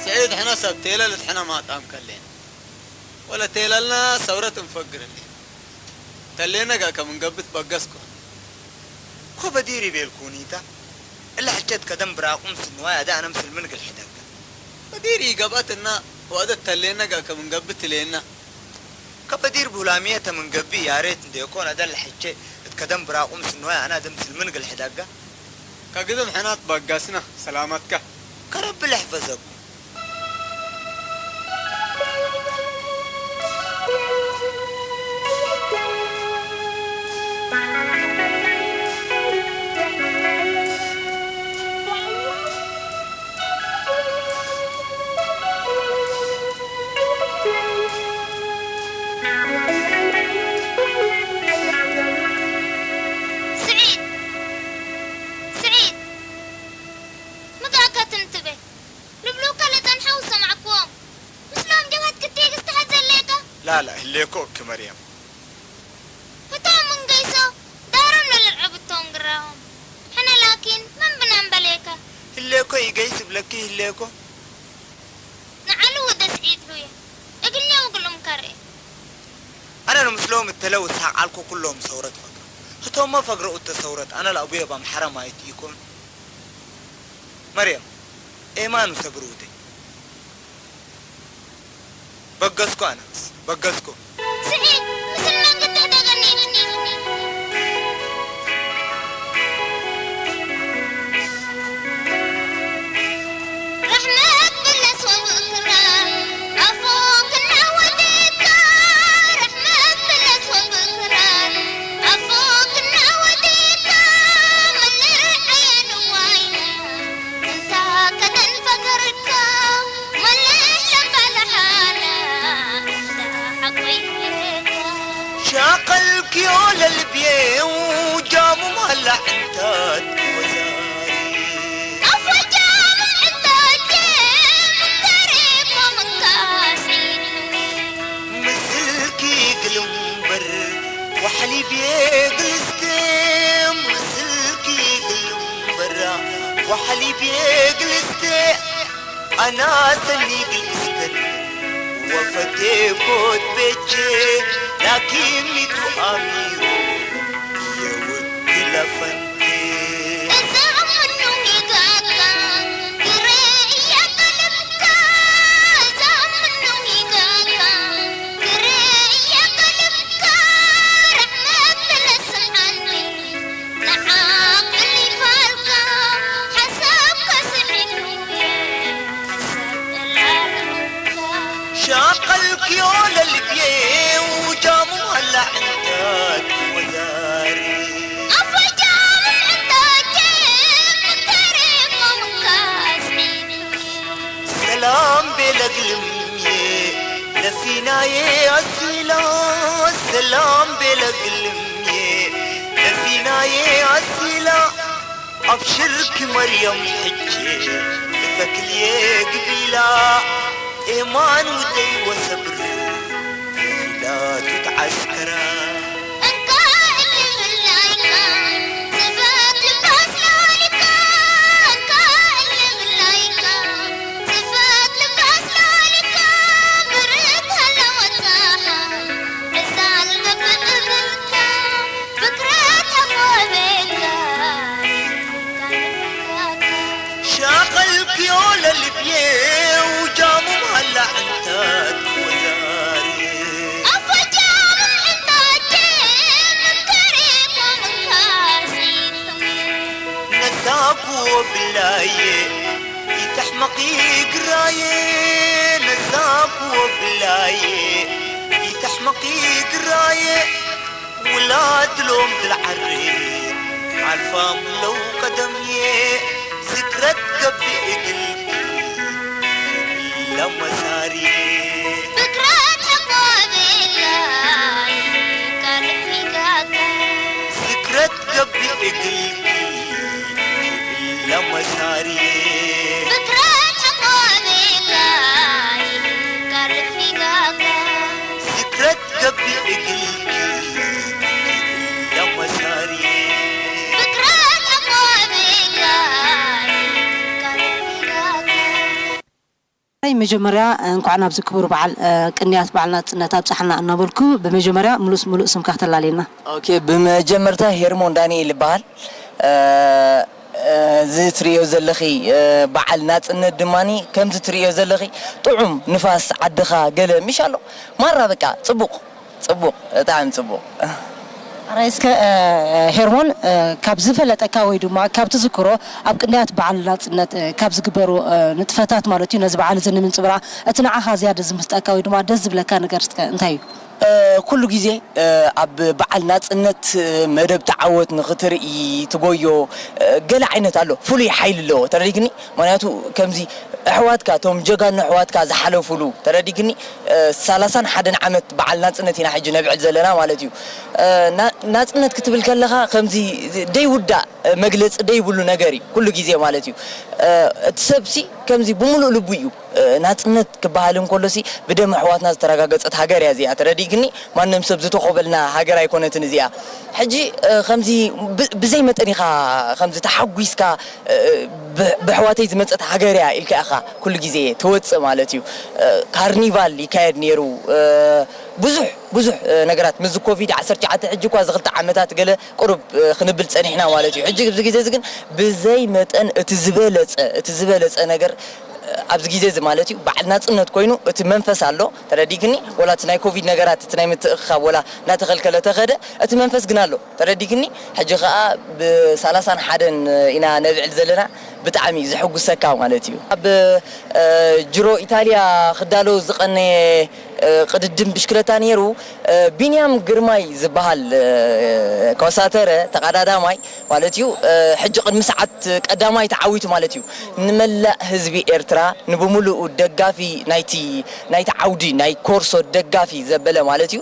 ስዒድ ሕነ ሰብ ቴለል ሕነ ማጣም ከሌን። ወለ ቴለልና ሰውረት እንፈግር እንዴ። ተሌነ ጋር ከምንገብት በገስኮ። ኮ በዲሪ ቤልኩኒታ። እላ ሕቸት ከደም ብራቁም ስንዋይ ኣዳ ኣነም ስልምን ግልሕደጋ። በዲሪ ገብአትና ወደ ተሌነ ጋር ከምንገብት ትሌና። ከበዲር ቡላሚየ ተምንገቢ ያሬት እንዴኮን ኣደል ሕቼ እትከደም ብራቁም ስንዋይ ኣና ደም ስልምን ግልሕዳጋ። ከግድም ሕናት ባጋስና ሰላማትካ። ከረቢ ልሕፈዘኩም። ስዒድ፣ ስዒድ፣ ምጋካ ትንትበ ልብሉካ ለጸንሐው ሰማዕክዎም። ምስሎም ጀባት ክትይ ክስተሓት ዘለካ? ላላ፣ ህሌኮ እኪ መርያም። እቶም ምን ገይሶ ዳሮም ለልዕብቶም ግራዎም። ሕነ ላኪን መን ብናም በሌካ? ህሌኮ ይገይስ ብለኪ ህሌኮ። ንዓሉ ወደ ስዒድ ሉየ። እግልኛ ወግሎም ከርኤ። ኣነ ንምስሎም እተለው ሳቅ ዓልኮ ኩሎም ሰውረት ፈግረ። ህቶሞ ፈግረ ኡተ ሰውረት ኣነ ለአቡየ ባምሐረ ማየት ኢኮን። መርያም፣ ኤማኑ ሰብር ውደይ። በገስኮ ኣነስ፣ በገስኮ። ስዒድ፣ ምስል መንገዲ ተደገኒ። ረሕመት ብለስ ወብእክራ፣ ኣፎ ክናወደካ። ረሕመት ብለስ ወብእክራ፣ ኣፎ ክናወደካ። መልዕ ኣየንዋይና፣ እንታ ከደን ፈገርካ። ሻቀልክዮ ለልብየ ውጃሙ ማላ ዕንታት ወዛሪ ምስልኪ ግልምበር ዋሕሊብየ ግልስቴ ምስልኪ ግልምበራ ዋሕሊብየ ግልስቴ ኣናሰኒ ግልስተን ወፈቴ ኮት ቤቼ ላኪን ሚቱ ኣሚሩ የውድ ለፈንቴ። ሻቀልክዮ ለልብየ ውጃሙ ኣላ ዕንታት ወዛሪ ኣፎጃሙ ዕንታጀ ምተሬ ኮምካ ስዒድ ሰላም ቤለ ግልምዬ ለፊናዬ ኣሲላ ሰላም ቤለ ግልምዬ ለፊናዬ ኣሲላ ኣብ ሽርኪ መርየም ሕጂ እተክልዬ ግቢላ ኤማን ውደይ ወሰብር ፊላቱ ተዓስከራ ይትሕመቒ ግራየ ነዛ ክወብላየ ይትሕመቒ ግራየ ውላድ ሎም ድልዓሪ ሓልፋም ለው ቀደምየ ዝክረት ገብእ እግልኪ ለመሳርየ ዝክረት ሕቆብላየ ከርፊጋካ ዝክረት ገብእ እግልኪ ለመሳርየ ዝክረት ሕቆብላየ ከርፊጋካ ዝክረት ገብእ እግልኪ ለመሳርየ ዝክረት ሕቆብላየ ከርፊጋካ ናይ መጀመርያ እንኳዕ ናብዚ ክቡር በዓል እ፣ ቅንያት በዓል ናጽነት ኣብጻሕና እናበልኩ ብመጀመርያ ምሉስ ምሉእ ስምካ ከተላልየና። ኦኬ፣ ብመጀመርታ ሄርሞን ዳንኤል ይበሃል። እ፣ እ፣ እዚ ትርእዮ ዘለኺ እ፣ በዓል ናጽነት ድማኒ ከምዚ ትርእዮ ዘለኺ ጥዑም ንፋስ ዓድኻ ገለ ምሽ ኣሎ ማራ በቃ ጽቡቕ ጽቡቕ ብጣዕሚ ጽቡቕ። ሕራይ እስከ ሄርሞን ካብ ዝፈለጠካ ወይ ድማ ካብ ትዝክሮ ኣብ ቅንያት በዓል ናፅነት ካብ ዝግበሩ ንጥፈታት ማለት እዩ ነዚ በዓል እዚ ንምንፅብራ እቲ ንዓኻ ዝያደ ዝምስጠካ ወይ ድማ ደስ ዝብለካ ነገር እስከ እንታይ እዩ? ኩሉ ግዜ ኣብ በዓል ናፅነት መደብ ተዓወት ንኽትርኢ ትጎዮ ገለ ዓይነት ኣሎ ፍሉይ ሓይሊ ኣለዎ ተረዲግኒ ምክንያቱ ከምዚ ኣሕዋትካ እቶም ጀጋኑ ኣሕዋትካ ዝሓለፉሉ ተረዲግኒ ሰላሳን ሓደን ዓመት በዓል ናፅነት ኢና ሕጂ ነብዕል ዘለና ማለት እዩ። ናፅነት ክትብል ከለኻ ከምዚ ደይውዳእ መግለፂ ደይብሉ ነገር እዩ ኩሉ ግዜ ማለት እዩ። እቲ ሰብሲ ከምዚ ብምሉእ ልቡ እዩ ናፅነት ክበሃል እንከሎሲ ብደም ኣሕዋትና ዝተረጋገፀት ሃገር እያ እዚኣ ተረዲእክኒ። ማንም ሰብ ዝተኾበልና ሃገር ኣይኮነትን እዚኣ። ሕጂ ከምዚ ብዘይ መጠን ኢኻ ከምዚ ተሓጒስካ ብኣሕዋተይ ዝመፀት ሃገር እያ ኢልካ ኢኻ ኩሉ ግዜ ትወፅእ ማለት እዩ። ካርኒቫል ይካየድ ነይሩ ብዙሕ ብዙሕ ነገራት ምስዚ ኮቪድ ዓሰርተ ትሽዓተ ሕጂ እኳ እዚ ክልተ ዓመታት ገለ ቁሩብ ክንብል ፀኒሕና ማለት እዩ። ሕጂ ኣብዚ ግዜ እዚ ግን ብዘይ መጠን እቲ ዝበለፀ እቲ ዝበለፀ ነገር ኣብዚ ግዜ እዚ ማለት እዩ በዓል ናፅነት ኮይኑ እቲ መንፈስ ኣሎ ተረዲክኒ ወላ እቲ ናይ ኮቪድ ነገራት እቲ ናይ ምትእኽኻብ ወላ እናተኸልከለ ተኸደ እቲ መንፈስ ግን ኣሎ ተረዲክኒ ሕጂ ከዓ ብሳላሳን ሓደን ኢና ነብዕል ዘለና ብጣዕሚ እዩ ዘሐጉሰካ ማለት እዩ ኣብ ጅሮ ኢታልያ ክዳሎ ዝቐነየ ቅድድም ብሽክለታ ነይሩ ቢንያም ግርማይ ዝበሃል ኮሳተረ ተቐዳዳማይ ማለት እዩ ሕጂ ቅድሚ ሰዓት ቀዳማይ ተዓዊቱ ማለት እዩ ንመላእ ህዝቢ ኤርትራ ንብምሉኡ ደጋፊ ናይቲ ናይቲ ዓውዲ ናይ ኮርሶ ደጋፊ ዘበለ ማለት እዩ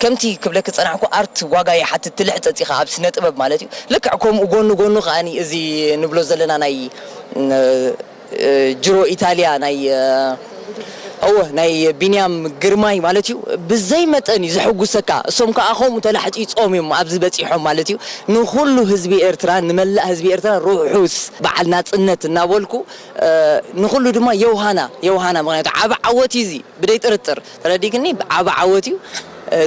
ከምቲ ክብለክ ዝጸናሕኩ ኣርት ዋጋ ይሓትት ትልሕጸጽ ኢኻ ኣብ ስነ ጥበብ ማለት እዩ ልክዕ ከምኡ ጎኑ ጎኑ ከኣ እዚ ንብሎ ዘለና ናይ ጅሮ ኢታልያ ናይ እወ ናይ ቢንያም ግርማይ ማለት እዩ ብዘይ መጠን እዩ ዘሐጉሰካ እሶም ከዓ ከምኡ ተላሕፂፆም እዮም ኣብዚ በፂሖም ማለት እዩ ንኩሉ ህዝቢ ኤርትራ ንመላእ ህዝቢ ኤርትራ ርሑስ በዓል ናፅነት እናበልኩ ንኩሉ ድማ የውሃና የውሃና ምክንያቱ ዓብ ዓወት እዩ እዚ ብደይ ጥርጥር ተረዲክኒ ዓብ ዓወት እዩ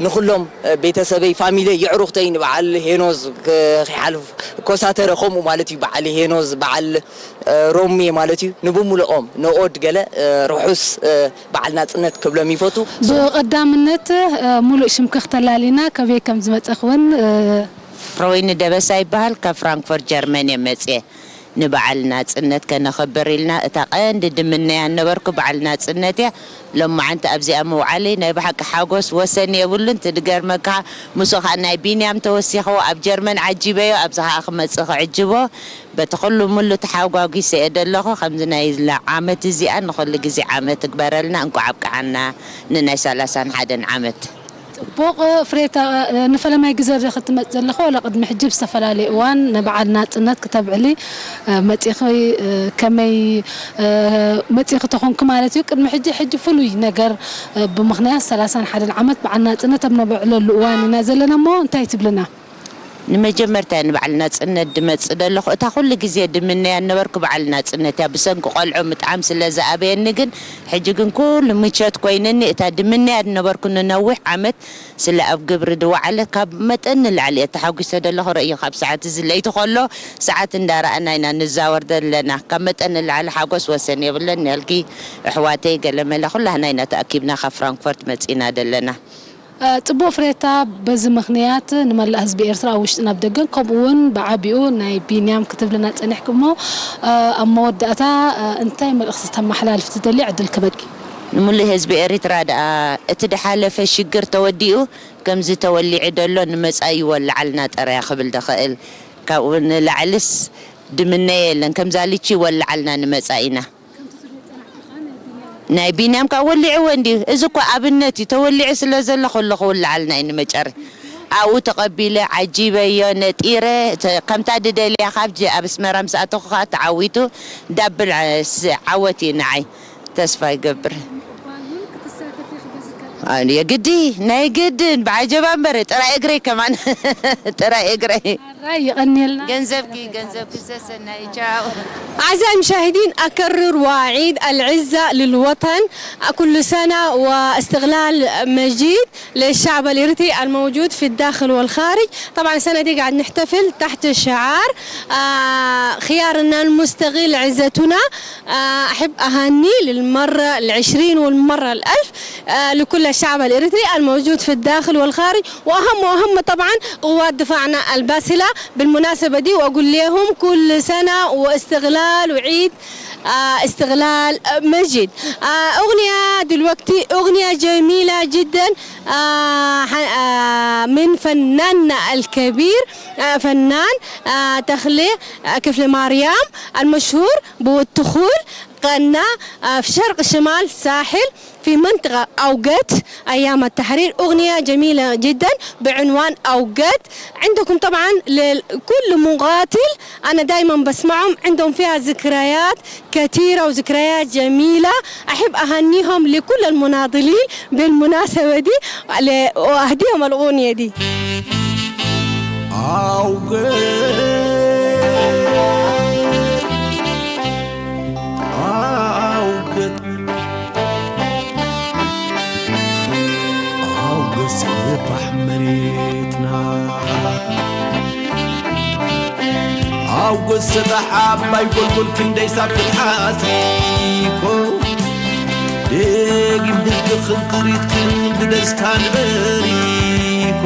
ንኩሎም ቤተሰበይ ፋሚለይ የዕሩክተይ ንበዓል ሄኖዝ ክሓልፍ ኮሳተረ ከምኡ ማለት እዩ በዓል ሄኖዝ በዓል ሮሜ ማለት እዩ ንብሙልኦም ንኦድ ገለ ርሑስ በዓል ናፅነት ክብሎም ይፈቱ። ብቐዳምነት ሙሉእ ሽምኪ ክተላልይና ከበይ ከም ዝመፀኽውን ፍረወይኒ ደበሳ ይበሃል ካብ ፍራንክፈርት ጀርመን እየ መፅየ ንበዓል ናፅነት ከነኽብር ኢልና እታ ቀንዲ ድምነያ ነበርኩ በዓል ናፅነት እያ ሎማዓንቲ ኣብዚኣ ምውዓለይ ናይ ብሓቂ ሓጎስ ወሰን የብሉን ትድገርመካ ምስኡ ከዓ ናይ ቢንያም ተወሲኽዎ ኣብ ጀርመን ዓጂበዮ ኣብዚ ከዓ ክመፅእ ክዕጅቦ በቲ ኩሉ ሙሉ ተሓጓጒሰ እየ ዘለኹ። ከምዚ ናይ ዓመት እዚኣ ንኹሉ ግዜ ዓመት ትግበረልና። እንቋዕ ኣብቅዓና ንናይ ሰላሳን ሓደን ዓመት። ጽቡቕ ፍሬታ፣ ንፈለማይ ግዘ ዶ ክትመጽ ዘለኺ ዋላ ቅድሚ ሕጂ ብዝተፈላለየ እዋን ንበዓል ናጽነት ክተብዕሊ መጺኺ? ከመይ መጺኺ ተኾንኪ ማለት እዩ? ቅድሚ ሕጂ፣ ሕጂ ፍሉይ ነገር ብምኽንያት ሰላሳን ሓደን ዓመት በዓል ናጽነት ኣብ ነበዕለሉ እዋን ኢና ዘለና እሞ እንታይ ትብልና? ንመጀመርታ እየ ንበዓል ናጽነት ድመጽእ ደለኹ። እታ ኩሉ ግዜ ድምነያ ነበርኩ በዓል ናጽነት እያ። ብሰንኪ ቆልዑ ምጥዓም ስለ ዝኣበየኒ ግን፣ ሕጂ ግን ኩሉ ምቸት ኮይንኒ። እታ ድምነያ ድነበርኩ ንነዊሕ ዓመት ስለ ኣብ ግብሪ ድወዓለ ካብ መጠን ንላዕሊ እየ ተሓጒሰ ደለኹ። ረእዩ ካብ ሰዓት እዚ ለይቲ ከሎ ሰዓት እንዳረኣና ኢና ንዛወር ዘለና። ካብ መጠን ንላዕሊ ሓጎስ ወሰን የብለን። ያልኪ ኣሕዋተይ ገለመለ ኩላህና ኢና ተኣኪብና ካብ ፍራንክፈርት መጺእና ደለና። ጽቡቕ ፍሬታ፣ በዚ ምኽንያት ንመላእ ህዝቢ ኤርትራ ኣብ ውሽጥን ኣብ ደገን፣ ከምኡ እውን ብዓቢኡ ናይ ቢንያም ክትብልና ጸኒሕኪ እሞ፣ ኣብ መወዳእታ እንታይ መልእኽቲ ተመሓላልፊ ትደሊ? ዕድል ክበኪ። ንምሉእ ህዝቢ ኤሪትራ ደኣ እቲ ድሓለፈ ሽግር ተወዲኡ ከምዚ ተወሊዑ ደሎ ንመጻኢ ይወልዓልና ጥራይ ክብል ደኽእል። ካብኡ ንላዕልስ ድምነ የለን። ከምዛ ልቺ ይወልዓልና ንመጻኢና። ናይ ቢንያም ካብ ወሊዕዎ እንዲ እዚ እኮ ኣብነት እዩ። ተወሊዑ ስለ ዘሎ ከሎ ክውልዓልና እዩ ንመጨረ ኣብኡ ተቐቢለ ዓጂበዮ ነጢረ ተ- ከምታ ድደልያ ካብ ጀ- ኣብ ኣስመራ ምስ ኣተኹ ከዓ ተዓዊቱ ዳብል ዓ- ስ- ዓወት እዩ ንዓይ። ተስፋ ይገብር። የግዲ ናይ ግድን ብዓጀባ እምበር ጥራይ እግረይ ከማን ጥራይ እግረይ። ራይ ይቐንየልና። ገንዘብኪ ገንዘብኪ ሰሰናይ ቻው። أعزائي المشاهدين، أكرر وأعيد: العزة للوطن، كل سنة واستقلال مجيد للشعب الإريتري الموجود في الداخل والخارج. طبعا السنة دي قاعد نحتفل تحت شعار، آه، خيارنا المستقل عزتنا. آه، أحب أهني للمرة العشرين والمرة الألف، آه، لكل الشعب الإريتري الموجود في الداخل والخارج، وأهم وأهم طبعا قوات دفاعنا الباسلة بالمناسبة دي، وأقول لهم كل سنة واستقلال وعيد، آه، استقلال، آه، مجيد. آه، أغنية دلوقتي، أغنية جميلة جدا، آه، ح- آه، من فناننا الكبير، آه، فنان، آه، تخلي، آه، كفل مريم المشهور بو التخول، غنى، آه، في شرق شمال الساحل، في منطقة أوقات أيام التحرير، أغنية جميلة جدا بعنوان أوقات. عندكم طبعا لكل مقاتل، أنا دايما بسمعهم، عندهم فيها ذكريات كثيرة وذكريات جميلة. أحب أهنيهم لكل المناضلين بالمناسبة دي ل- وأهديهم الأغنية دي. ኣውገት ኣውገት ኣውገት ስፍራሕ መሬትና ኣውገት ስፍራሕ ዓባይ ጎልጎል ክንደይ ሳብ ክትሓት እኮ ደጊም ህዝብኽን ጥሪትክን ብደስታ ንበሪ እኮ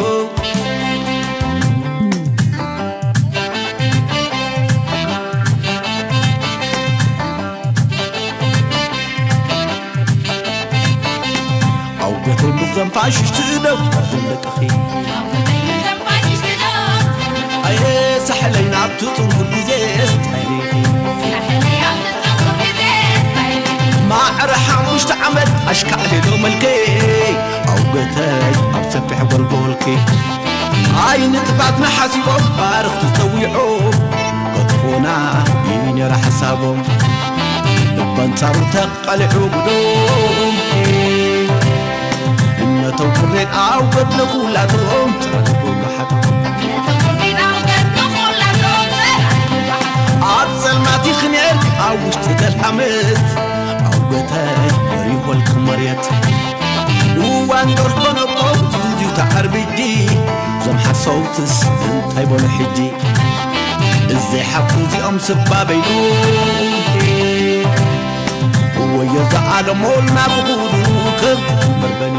ኣውገተይ ምስ ዘም ፋሽሽቲ ደው ዘም ደቅኺ ኣየ ሳሕለይ ናብቲ ጽንኩር ግዜ ስታይልኺ ማዕረ ሓሙሽተ ዓመት ኣሽካዕሊሎ መልከይ ኣውገተይ ኣብ ሰፊሕ ጎልጎልኪ ኣይንጥፋትና ሓሲቦም ባርኽቲ ጸዊዖም ከጥፉና እዩ ነይሩ ሓሳቦም በንጻሩ ተቃልሑ ጉዶም እነቶም ቅሬት ኣውገት ንኹላቶም ጥረቱ ጎሓቶም ኣብ ጸልማት ይኽንኤል ኣብ ውሽጢ ዘልሓምት ኣውገተይ ወሪሆልክ መሬት እዋን ዶርኮ ነቆ ትዝዩ ተዓርብጂ ዞም ሓሰውትስ እንታይ በሉ ሕጂ እዘይ ሓቁ እዚኦም ስባ በይኑ ወዮ ዝዓለሞልና ብኹሉ ከም መርበኒ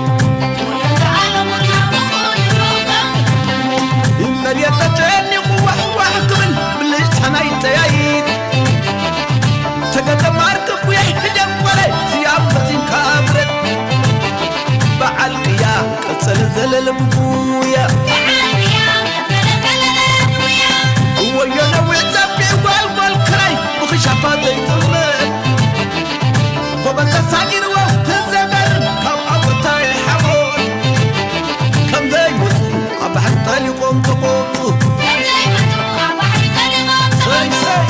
መሬት ተጨኒቑ ዋሕዋሕ ክብል ብልጭታ ናይ ጠያይት ተገደማር ክጉየሕ ሕደም ወረ ስያም ፈጺምካ ብረት በዓል ቅያ ቀጸለ ዘለለ ብጉያ ወዮ ነዊሕ ጸቢብ ጓልጓል ክራይ ብኽሻፋ ዘይጥመት ጎበዝ ተሳጊርዎ ትዘገርም ካብ ኣቦታይ ሓቦን ከም ዘይወፁ ኣብ ባሕሪ ጠሊቖም ተቖፁ ሰይ ሰይ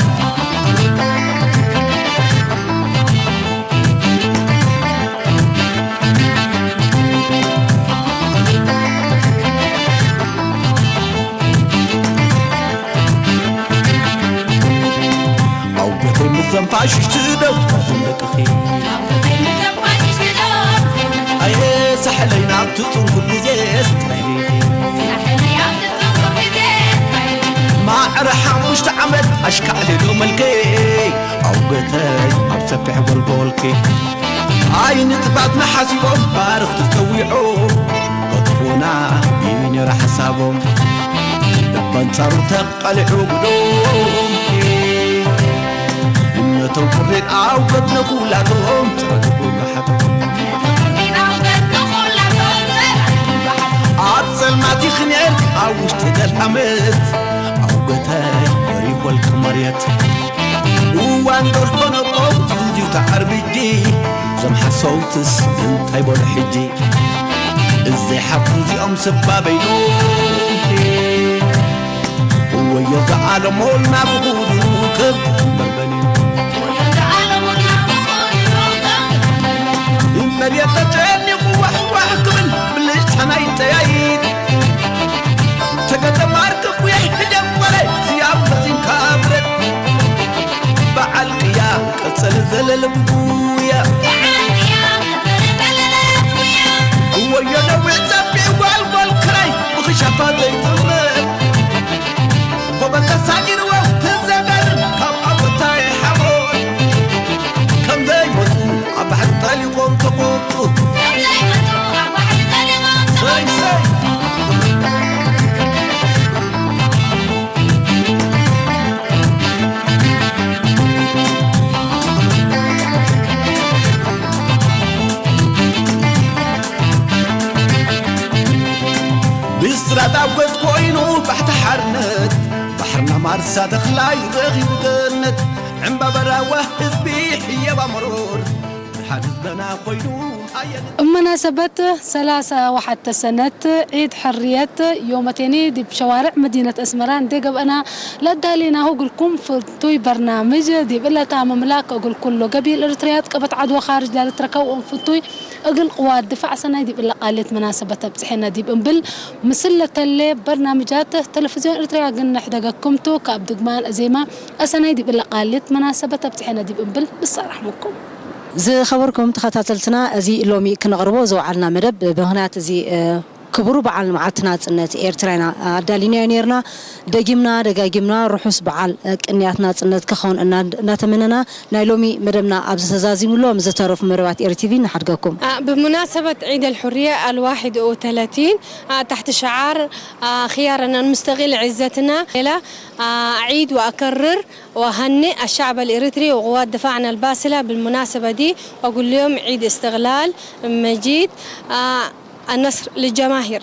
ኣውገተይ ምስ ዘም ፋሽሽቲ ደው ኣዞም ደቅኺ ኣየ ሳሕለይ ናብቲ ጽንኩር ግዜ ስታይልኺ ማዕረ ሓሙሽተ ዓመት ኣሽካዕሊሎ መልከይ ኣውገተይ ኣብ ሰፊሕ ጎልጎልኪ ኣይንጥፋትና ሓሲቦም ባርኽቲ ጸዊዖም ከጥፉና ብኣንጻሩ ተቓሊዑ ብዶም እምነቶም ቅሬት ኣብ ገድሊ ኩላቶም ጸረግቡ ብሓቂ ኣብ ጸልማት ይኽንኤል ኣብ ውሽጢ ደልሃመት ኣብ ገታይ ወሪወልክ መርየት እዋን ደርኮነቆ ዝዩ ተዓርብጂ ዘም ሓሰውትስ እንታይ በሉ ሕጂ እዘይ ሓፉ እዚኦም ስባበይኑ ወዮ ዘዓለሞል ናብ ኹዱ ክብ በልበኒ መርየት ተጨኒቑ ዋሕዋሕ ክብል ብልጭታ ናይ ጠያይት ተገጠማር ክኩየ ሕጀም ወረ ስያም ፈጺምካ ብረት በዓል ቅያ ቀጸለ ዘለለ ብጉያ ወዮ ነዊሕ ጸቢብ ጓልጓል ክራይ ብኽሻፋ ዘይጥመት ጎበዝ ተሳጊርዎ ትዘጋርን ካብ ኣቦታይ ሓቦት ከም ዘይመፁ ኣብ ባሕሪ ጠሊቖም ተቆፁ ሰይ ሰይ ብስራት ኣጎት ኮይኑ ባሕቲ ሓርነት ባሕርና ማርሳ ተኽላይ ረኺቡ ገነት ዕምባበራዋ ህዝቢ ሕየባ መሮር ሓድዝበና ኮይኑ ኣየን እመናሰበት ሰላሳ ወሓተ ሰነት ዒድ ሕርየት ዮመቴኒ ዲብ ሸዋርዕ መዲነት ኣስመራ እንዴ ገብአና ለዳሌናሁ ግልኩም ፍንቱይ በርናምጅ ዲብ እለታ መምላክ እግል ኩሎ ገቢል እርትርያት ቀበት ዓድወ ካርጅ ላልትረከብኦም ፍንቱይ እግል ቅዋት ድፋዕ ሰናይ ዲብ እለ ቃሌት መናሰበት ኣብጽሐና ዲብ እምብል ምስል ለተሌ በርናምጃት ተለፍዝዮን እርትርያ ግን ነሕደገክምቱ ካብ ድግማን እዜማ ኣሰናይ ዲብ እለ ቃሌት መናሰበት ኣብጽሐና ዲብ እምብል ንሳራሕመኩም። ዝኸበርኩም ተኸታተልትና፣ እዚ ሎሚ ክነቕርቦ ዝወዓልና መደብ ብምኽንያት እዚ፣ እ፣ ክቡር በዓል መዓልቲ ናጽነት ኤርትራ ኢና ኣዳሊናዮ ነይርና። ደጊምና ደጋጊምና ርሑስ በዓል፣ እ፣ ቅንያት ናጽነት ክኸውን እና-፣ እናተመነና ናይ ሎሚ መደብና ኣብዚ ተዛዚሙ ኣሎ። ምስ ዝተረፉ መደባት ኤር ቲቪ ንሓድገኩም። آه، بمناسبة عيد الحرية الواحد وثلاثين، آه، تحت شعار، آه، خيارنا المستقل عزتنا، إلى، آه، أعيد وأكرر وأهنئ الشعب الإريتري وقوات دفاعنا الباسلة بالمناسبة دي، وأقول لهم عيد استقلال مجيد، آه، النصر للجماهير.